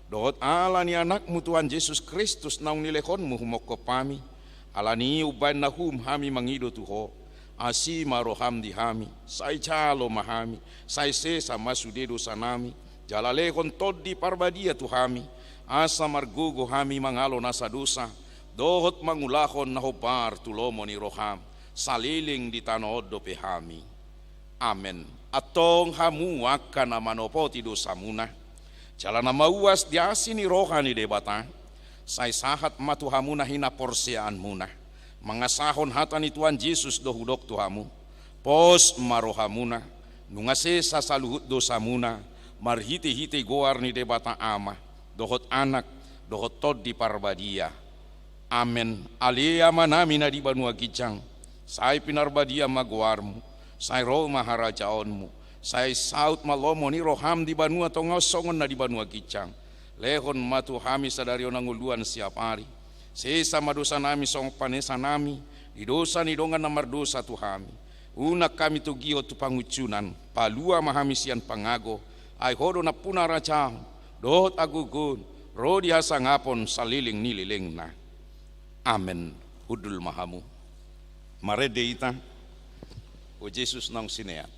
dohot ala ni Anakmu Tuhan Jesus Kristus naung nilehonmu humongkop hami, ala ni i umbahen na uhum hami mangido tu Ho, asi ma roham di hami, sai jalo ma hami, sai sesa ma sude dosanami, jala lehon Tondi Parbadia tu hami, asa margogo hami mangalo nasa dosa, dohot mangulahon na hombar tu lomo ni roham, saleleng di tano on dope hami. Amen. Antong hamu angka na manopoti dosamuna, jala na mauas di asi ni roha ni Debata, sai sahat ma tu hamuna hinaporseaonmuna, mangasahon hata ni Tuhan Jesus do hudok tu hamu, pos ma rohamuna, nunga sesa saluhut dosamuna, marhitehite goar ni Debata Ama, dohot Anak, dohot Tondi Parbadia. Amen. Ale Amanami na di banua ginjang, sai pinarbadia ma goarmu, sai ro ma harajaonmu, sai saut ma lomo ni roham di banua tonga on songon na di banua ginjang. Lehon ma tu hami sadari on hangoluan siapari. Sesa ma dosanami songon panesanami di dosa ni dongan na mardosa tu hami. Unang hami togihon tu pangunjunan, palua ma hami sian pangago, ai Ho do nampuna harajaon, dohot hagogoon, ro di hasangapon saleleng ni lelengna. Amen. Hundul ma hamu. Marende hita. O Jesus naung sinean.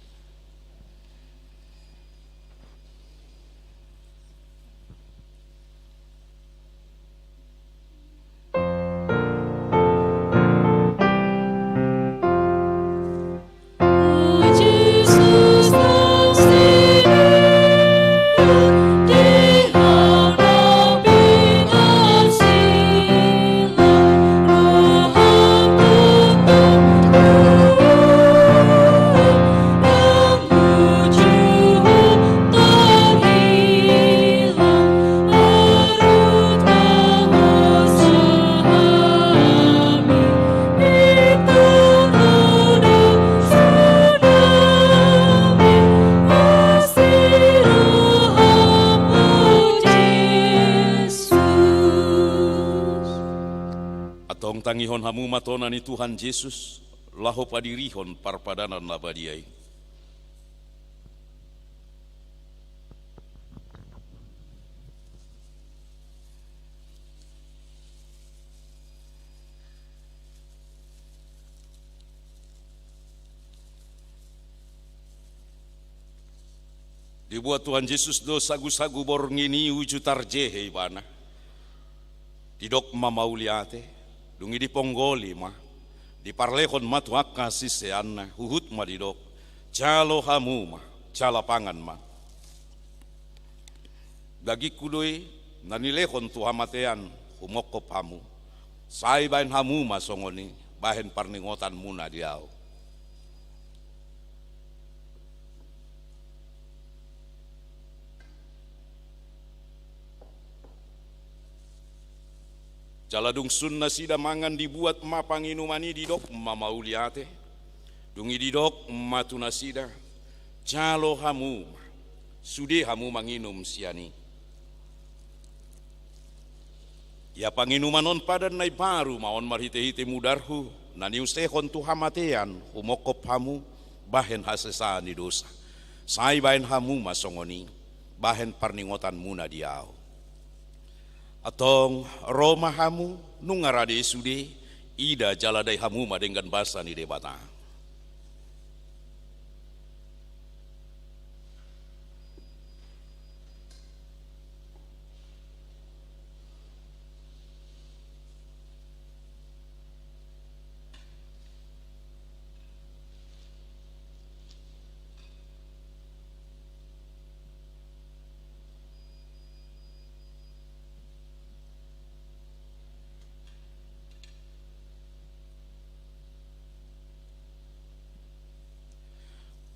Antong tangihon hamu ma tona ni Tuhan Jesus, laho padirihon parpadanan na badia i. Dibuat Tuhan Jesus do sagusagu borngin i uju tarjehe ibana. Didok ma mauliate, dung i diponggoli ma, diparlehon ma tu angka siseanna, huhut ma didok, jalo hamu ma, jala pangan ma. Dagingku do i, na nilehon tu hamatean, humongkop hamu. Sai bahen hamu ma songon i, bahen parningotanmuna di ahu. Jala dung sun nasida mangan dibuat ma panginuman i didok ma mauliate. Dung i didok ma tu nasida, jalo hamu ma, sude hamu manginum sian i. Ia panginuman on padan na imbaru ma on marhitehite mudarhu, na niusehon tu hamatean, humongkop hamu, bahen hasesaan ni dosa. Sai bahen hamu ma songon i, bahen parningotanmuna di ahu. Antong, ro ma hamu, nunga rade sude, ida jala dai hamu ma denggan basa ni Debata.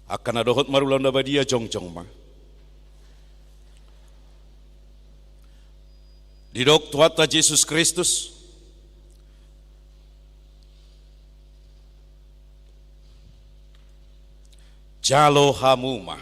Angka na dohot marulaon na badia, jongjong ma. Didok Tuhanta Jesus Kristus: Jalo hamu ma.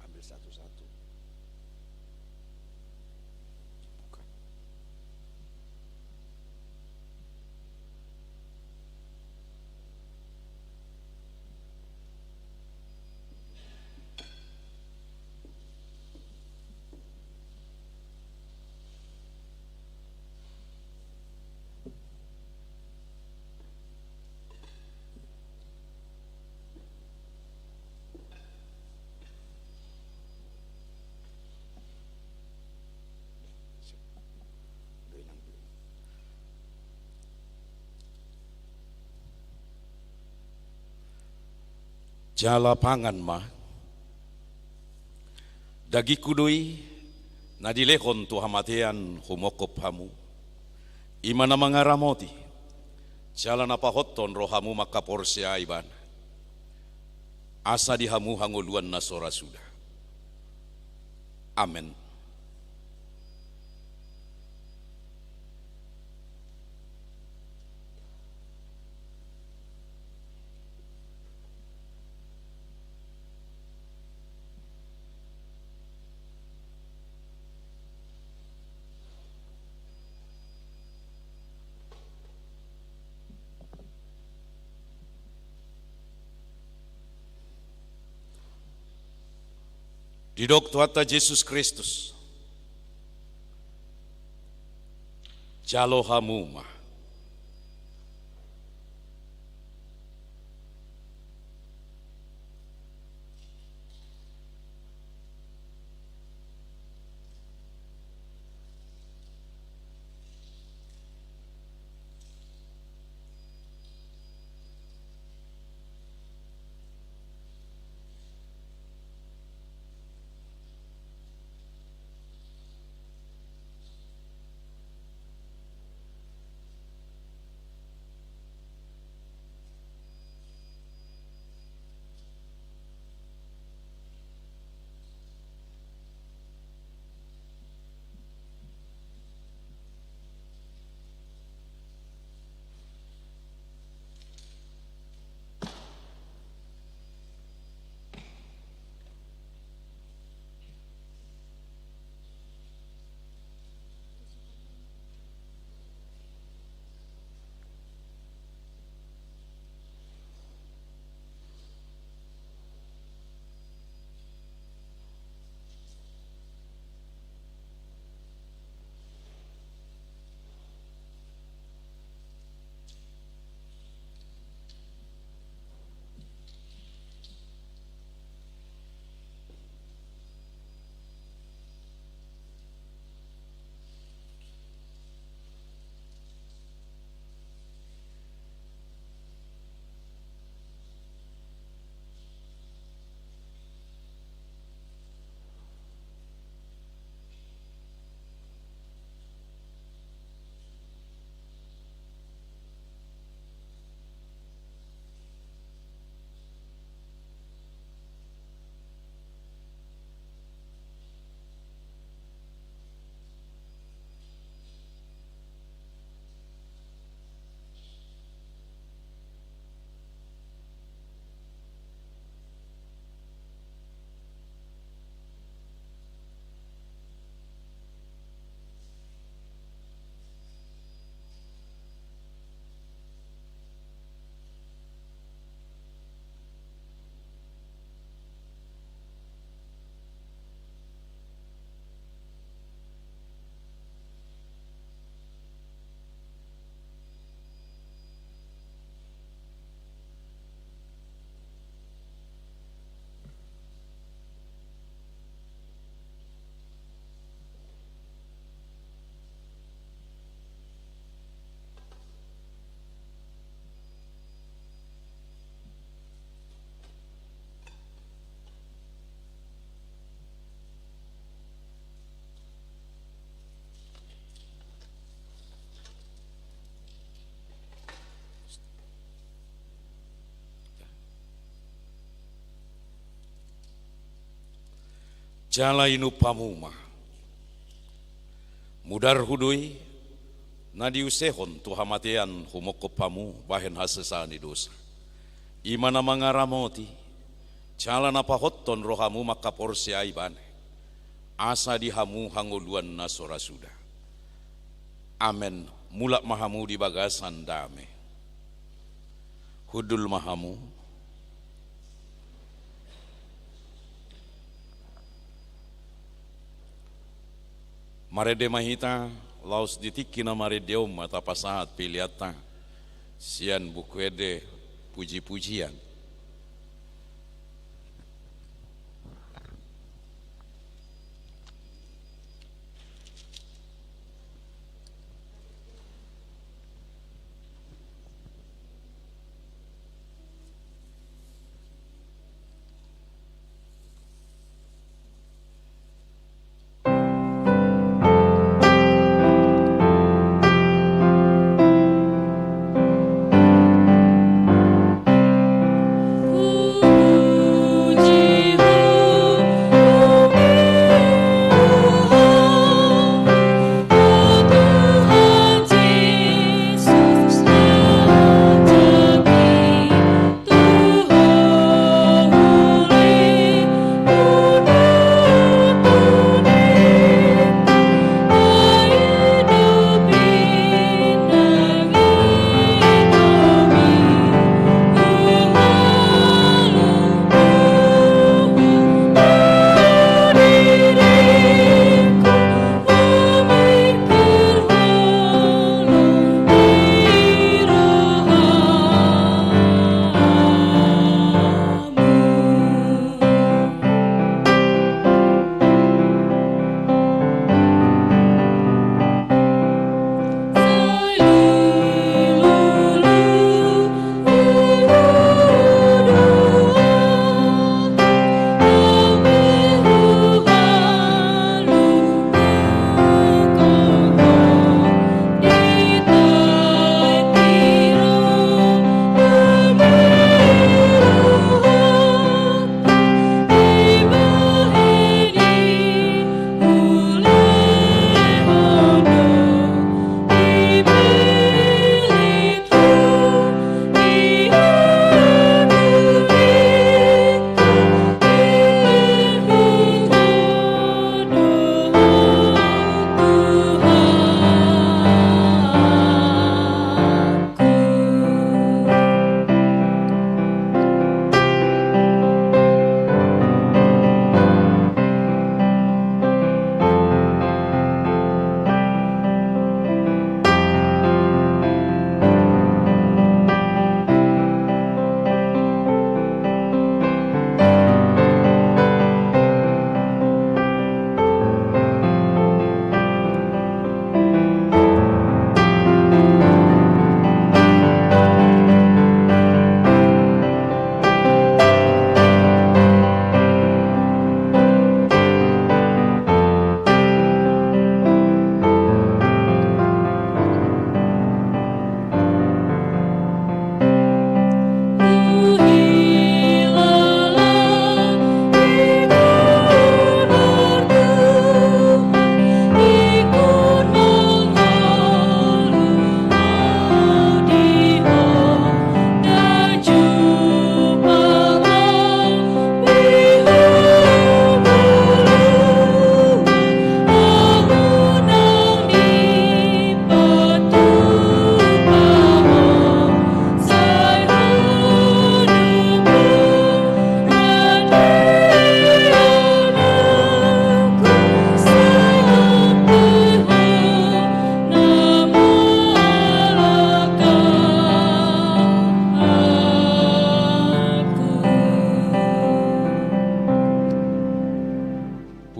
Ambil satu-satu. Buka. Jala pangan ma. Dagingku do i na dilehon tu hamatean humongkop hamu. I ma na mangaramoti jala na pahothon rohamu mangkaporseai ibana, asa di hamu hangoluan na so ra suda. Amen. Didok Tuhanta Jesus Kristus: Jalo hamu ma. Jala inum hamu ma. Mudarhu do i, na diusehon tu hamatean humongkop hamu bahen hasesaan ni dosa. I ma na mangaramoti, jala na pahothon rohamu mangkaporseai Ibana, asa di hamu hangoluan na so ra suda. Amen. Mulak ma hamu di bagasan dame. Hundul ma hamu. Marende ma hita, laos di tingki na marende on ma tapasahat peleanta sian Buku Ende Pujipujian.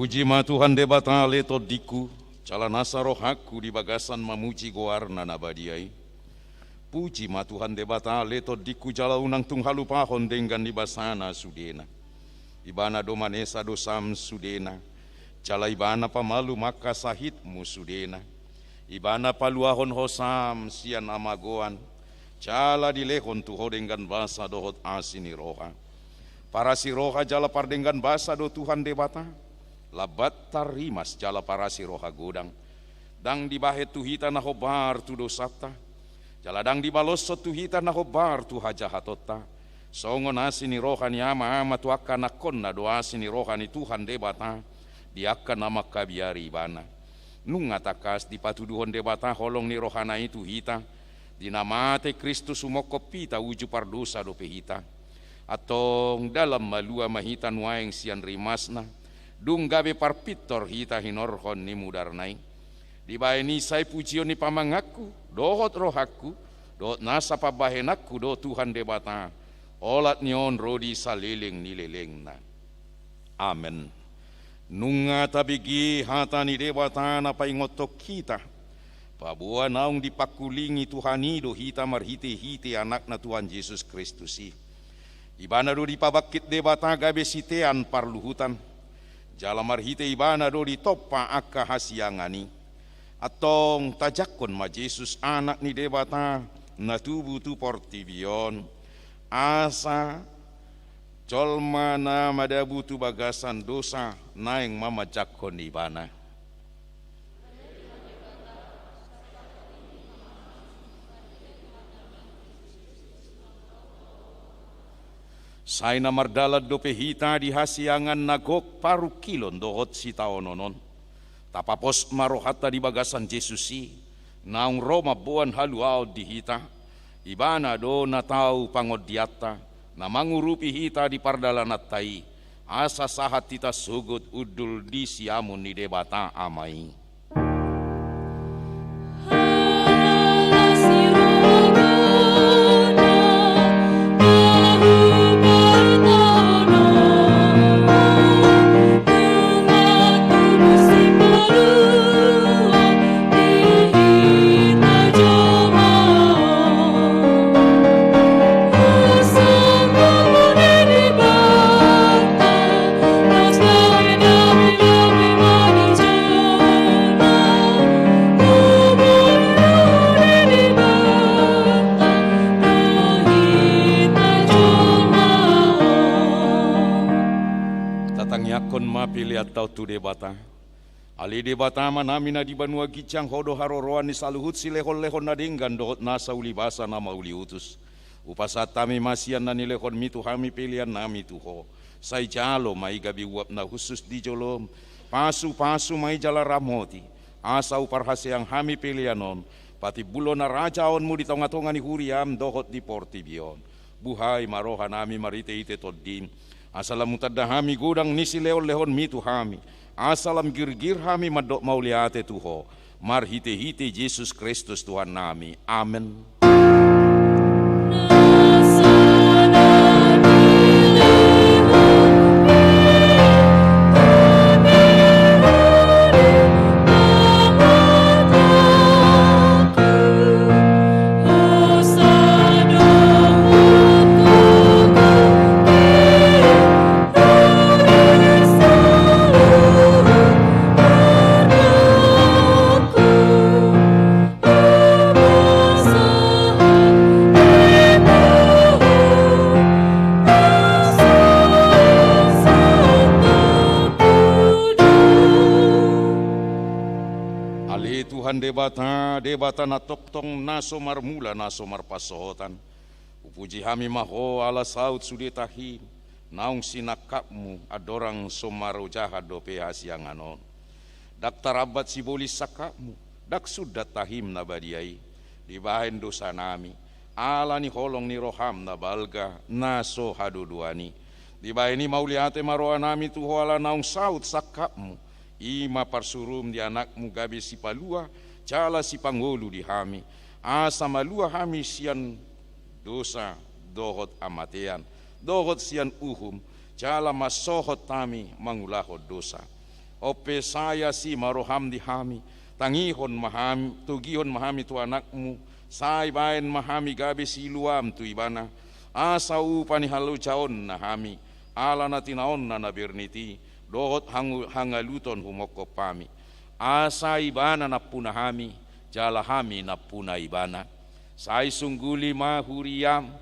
Puji ma Tuhan Debata ale tondingku, jala nasa rohangku di bagasan mamuji goarna na badia i. Puji ma Tuhan Debata ale tondingku, jala unang tung halupahon denggan ni basana sudena. Ibana do manesa dosam sudena, jala Ibana pamalum angka sahitmu sudena. Ibana paluahon ho sam sian hamagoan, jala dilehon tu ho denggan basa dohot asi ni roha. Parasi roha jala pardenggan basa do Tuhan Debata. Lambat tarrimas jala parasi roha godang. Ndang dibahen tu hita na hombar tu dosanta, jala ndang dibaloshon tu hita na hombar tu hajahatonta. Songon asi ni roha ni ama-ama tu angka anakkonna do asi ni roha ni Tuhan Debata di angka na mangkabiari Ibana. Nunga tangkas dipatuduhon Debata holong ni rohana i tu hita, di na mate Kristus humongkop hita uju pardosa dope hita. Antong dalan malua ma hita nuaeng sian rimasna, dung gabe parpintor hita hinorhon ni mudarna i. Dibahen i sai pujion ni pamanganku, dohot rohangku, dohot nasa pambahenanku do Tuhan Debata, olat ni on ro di saleleng ni lelengna. Amen. Nunga tabege hata ni Debata na paingothon hita, paboa naung dipangkulingi Tuhan i do hita marhite-hite Anakna Tuhan Jesus Kristus i. Ibana do dipabangkit Debata gabe sitean parluhutan, jala marhite Ibana do ditompa angka hasiangan i. Antong tajangkon ma Jesus, Anak ni Debata, na tubu tu portibi on, asa jolma na madabu tu bagasan dosa naeng ma manjangkon Ibana. Sai na mardalan dope hita di hasiangan na gok parungkilon dohot sitaonon on. Tapapos ma rohanta di bagasan Jesus i, naung ro mamboan haluaon di hita. Ibana do na tau pangondianta, na mangurupi hita di pardalananta i, asa sahat hita sogot hundul di siamun ni Debata Ama i. Tatangiangkon ma peleanta on tu Debata. Ale Debata Amanami na di banua ginjang, Ho do haroroan ni saluhut silehon-lehon na denggan dohot nasa ulibasa na mauliutus. Hupasahat hami ma sian na nilehonmi tu hami peleannami tu Ho. Sai jalo ma i gabe uap na hushus di jolom. Pasu-pasu ma i jala ramoti, asa huparhaseang hami pelean on patimbulhon harajaonmu di tonga-tonga ni huriam dohot di portibi on. Buhai ma rohanami marhite-hite Tondim, asa lam hutanda hami godang ni silehon-lehonmi tu hami, asa lam girgir hami mandok mauliate tu Ho, marhite-hite Jesus Kristus Tuhannami. Amen. Ale Tuhan Debata, Debata na tongtong, na so marmula, na so marpansohotan. Hupuji hami ma Ho ala saut sude tahi naung sinangkapmu andorang so marojahan dope hasiangan on. Ndang tarambat sibolis sangkapmu, ndang sundat tahim na badia i dibahen dosanami, ala ni holong ni roham na balga, na so hadodoan i. Dibahen i mauliate ma rohanami tu Ho ala naung saut sangkapmu, i ma parsuruum di Anakmu gabe sipalua jala sipangolu di hami, asa malua hami sian dosa dohot hamatean, dohot sian uhum, jala mansohot hami mangulahon dosa. On pe sai asi ma roham di hami, tangihon ma hami, togihon ma hami tu Anakmu, sai bahen ma hami gabe siluam tu Ibana, asa upa ni halojaonna hami, ala na tinaonna na bernit i, dohot hangu-, hangaluton humongkop hami. Asa Ibana nampuna hami, jala hami nampuna Ibana. Sai sungguli ma huriam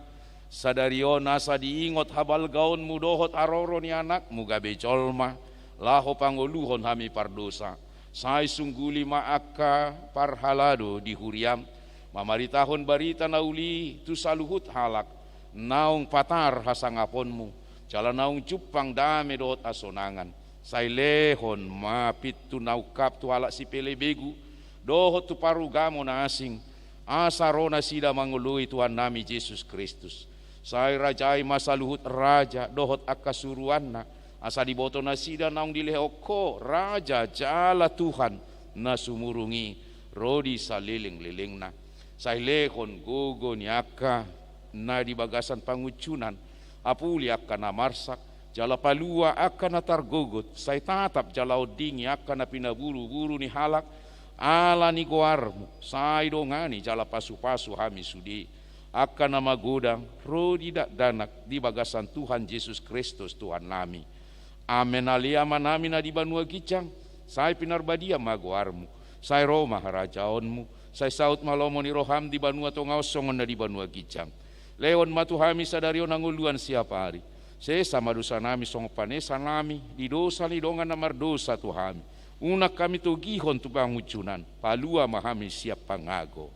sadari on asa diingot habalgaonmu dohot haroro ni Anakmu gabe jolma, laho pangoluhon hami pardosa. Sai sungguli ma angka parhalado di huriam, mamaritahon barita na uli tu saluhut halak, naung patar hasangaponmu, jala naung jumpang dame dohot hasonangan. Sai lehon ma pintu na ungkap tu halak sipelebegu, dohot tu parugamo na asing, asa ro nasida mangoloi Tuhannami Jesus Kristus. Sai rajai ma saluhut raja dohot angka suruanna, asa diboto nasida naung dilehon Ho raja jala Tuhan na sumurung i ro di salelenglelengna. Sai lehon gogo ni angka na di bagasan pangunjunan, apuli angka na marsak, jala palua angka na targogot, sai tatap jala ondingi angka na pinaburuburu ni halak, ala ni goarmu, sai dongani jala pasupasu hami sude, angka na magodang, ro di dakdanak, di bagasan Tuhan Jesus Kristus Tuhannami. Amen. Ale Amanami na di banua ginjang, sai pinarbadia ma goarmu, sai ro ma harajaonmu, sai saut ma lomo ni roham di banua tonga on songon na di banua ginjang. Lehon ma tu hami sadari on hangoluan siapari. Sesa ma dosanami songon panesanami di dosa ni dongan na mardosa tu hami. Unang hami togihon tu pangunjunan, palua ma hami sian pangago.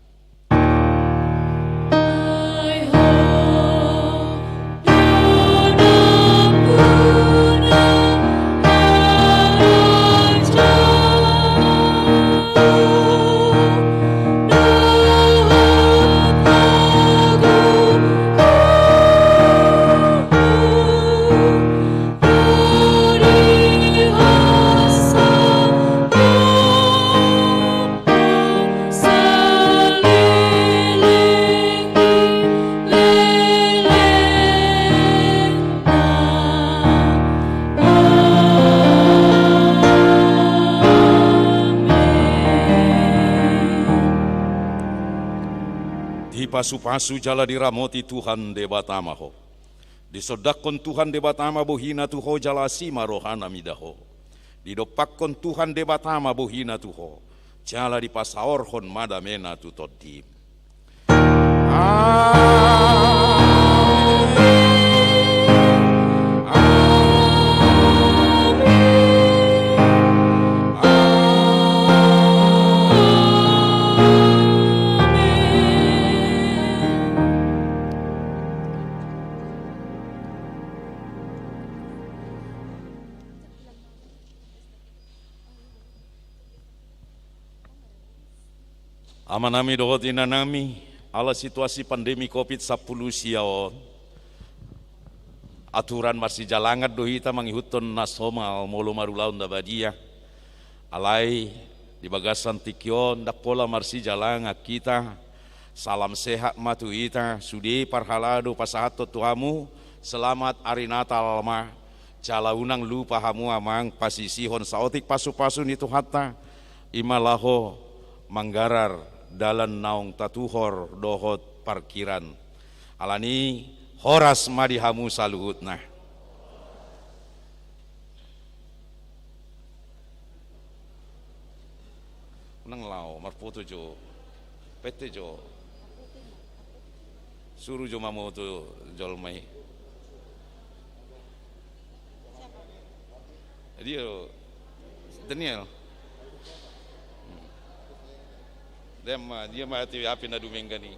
Dipasupasu jala diramoti Tuhan Debata ma ho. Disondangkon Tuhan Debata ma bohina tu ho jala asi ma rohana mida ho. Didompakkon Tuhan Debata ma bohina tu ho, jala dipasaorhon ma damena tu tondim. Amen. Amen. Amen. Amanami dohot inanami, ala situasi pandemi covid sampulu sia on, aturan marsijalangan do hita mangihuthon na somal molo marulaon na badia. Alai di bagasan tingki on ndang pola marsijalangan hita. Salam sehat ma tu hita sude parhalado, pasahathon tu hamu selamat ari Natal ma. Jala unang lupa hamu amang pasisihon saotik pasupasu ni Tuhanta, i ma laho manggarar dalan naung tatuhor dohot parkiran. Alani horas ma di hamu saluhutna. Unang laho marfoto jo. Pette jo. Suru jo mamoto jolma i. Dia Daniel. Dia ma, dia ma hati api na dumenggan i.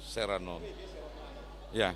Serano. Ya.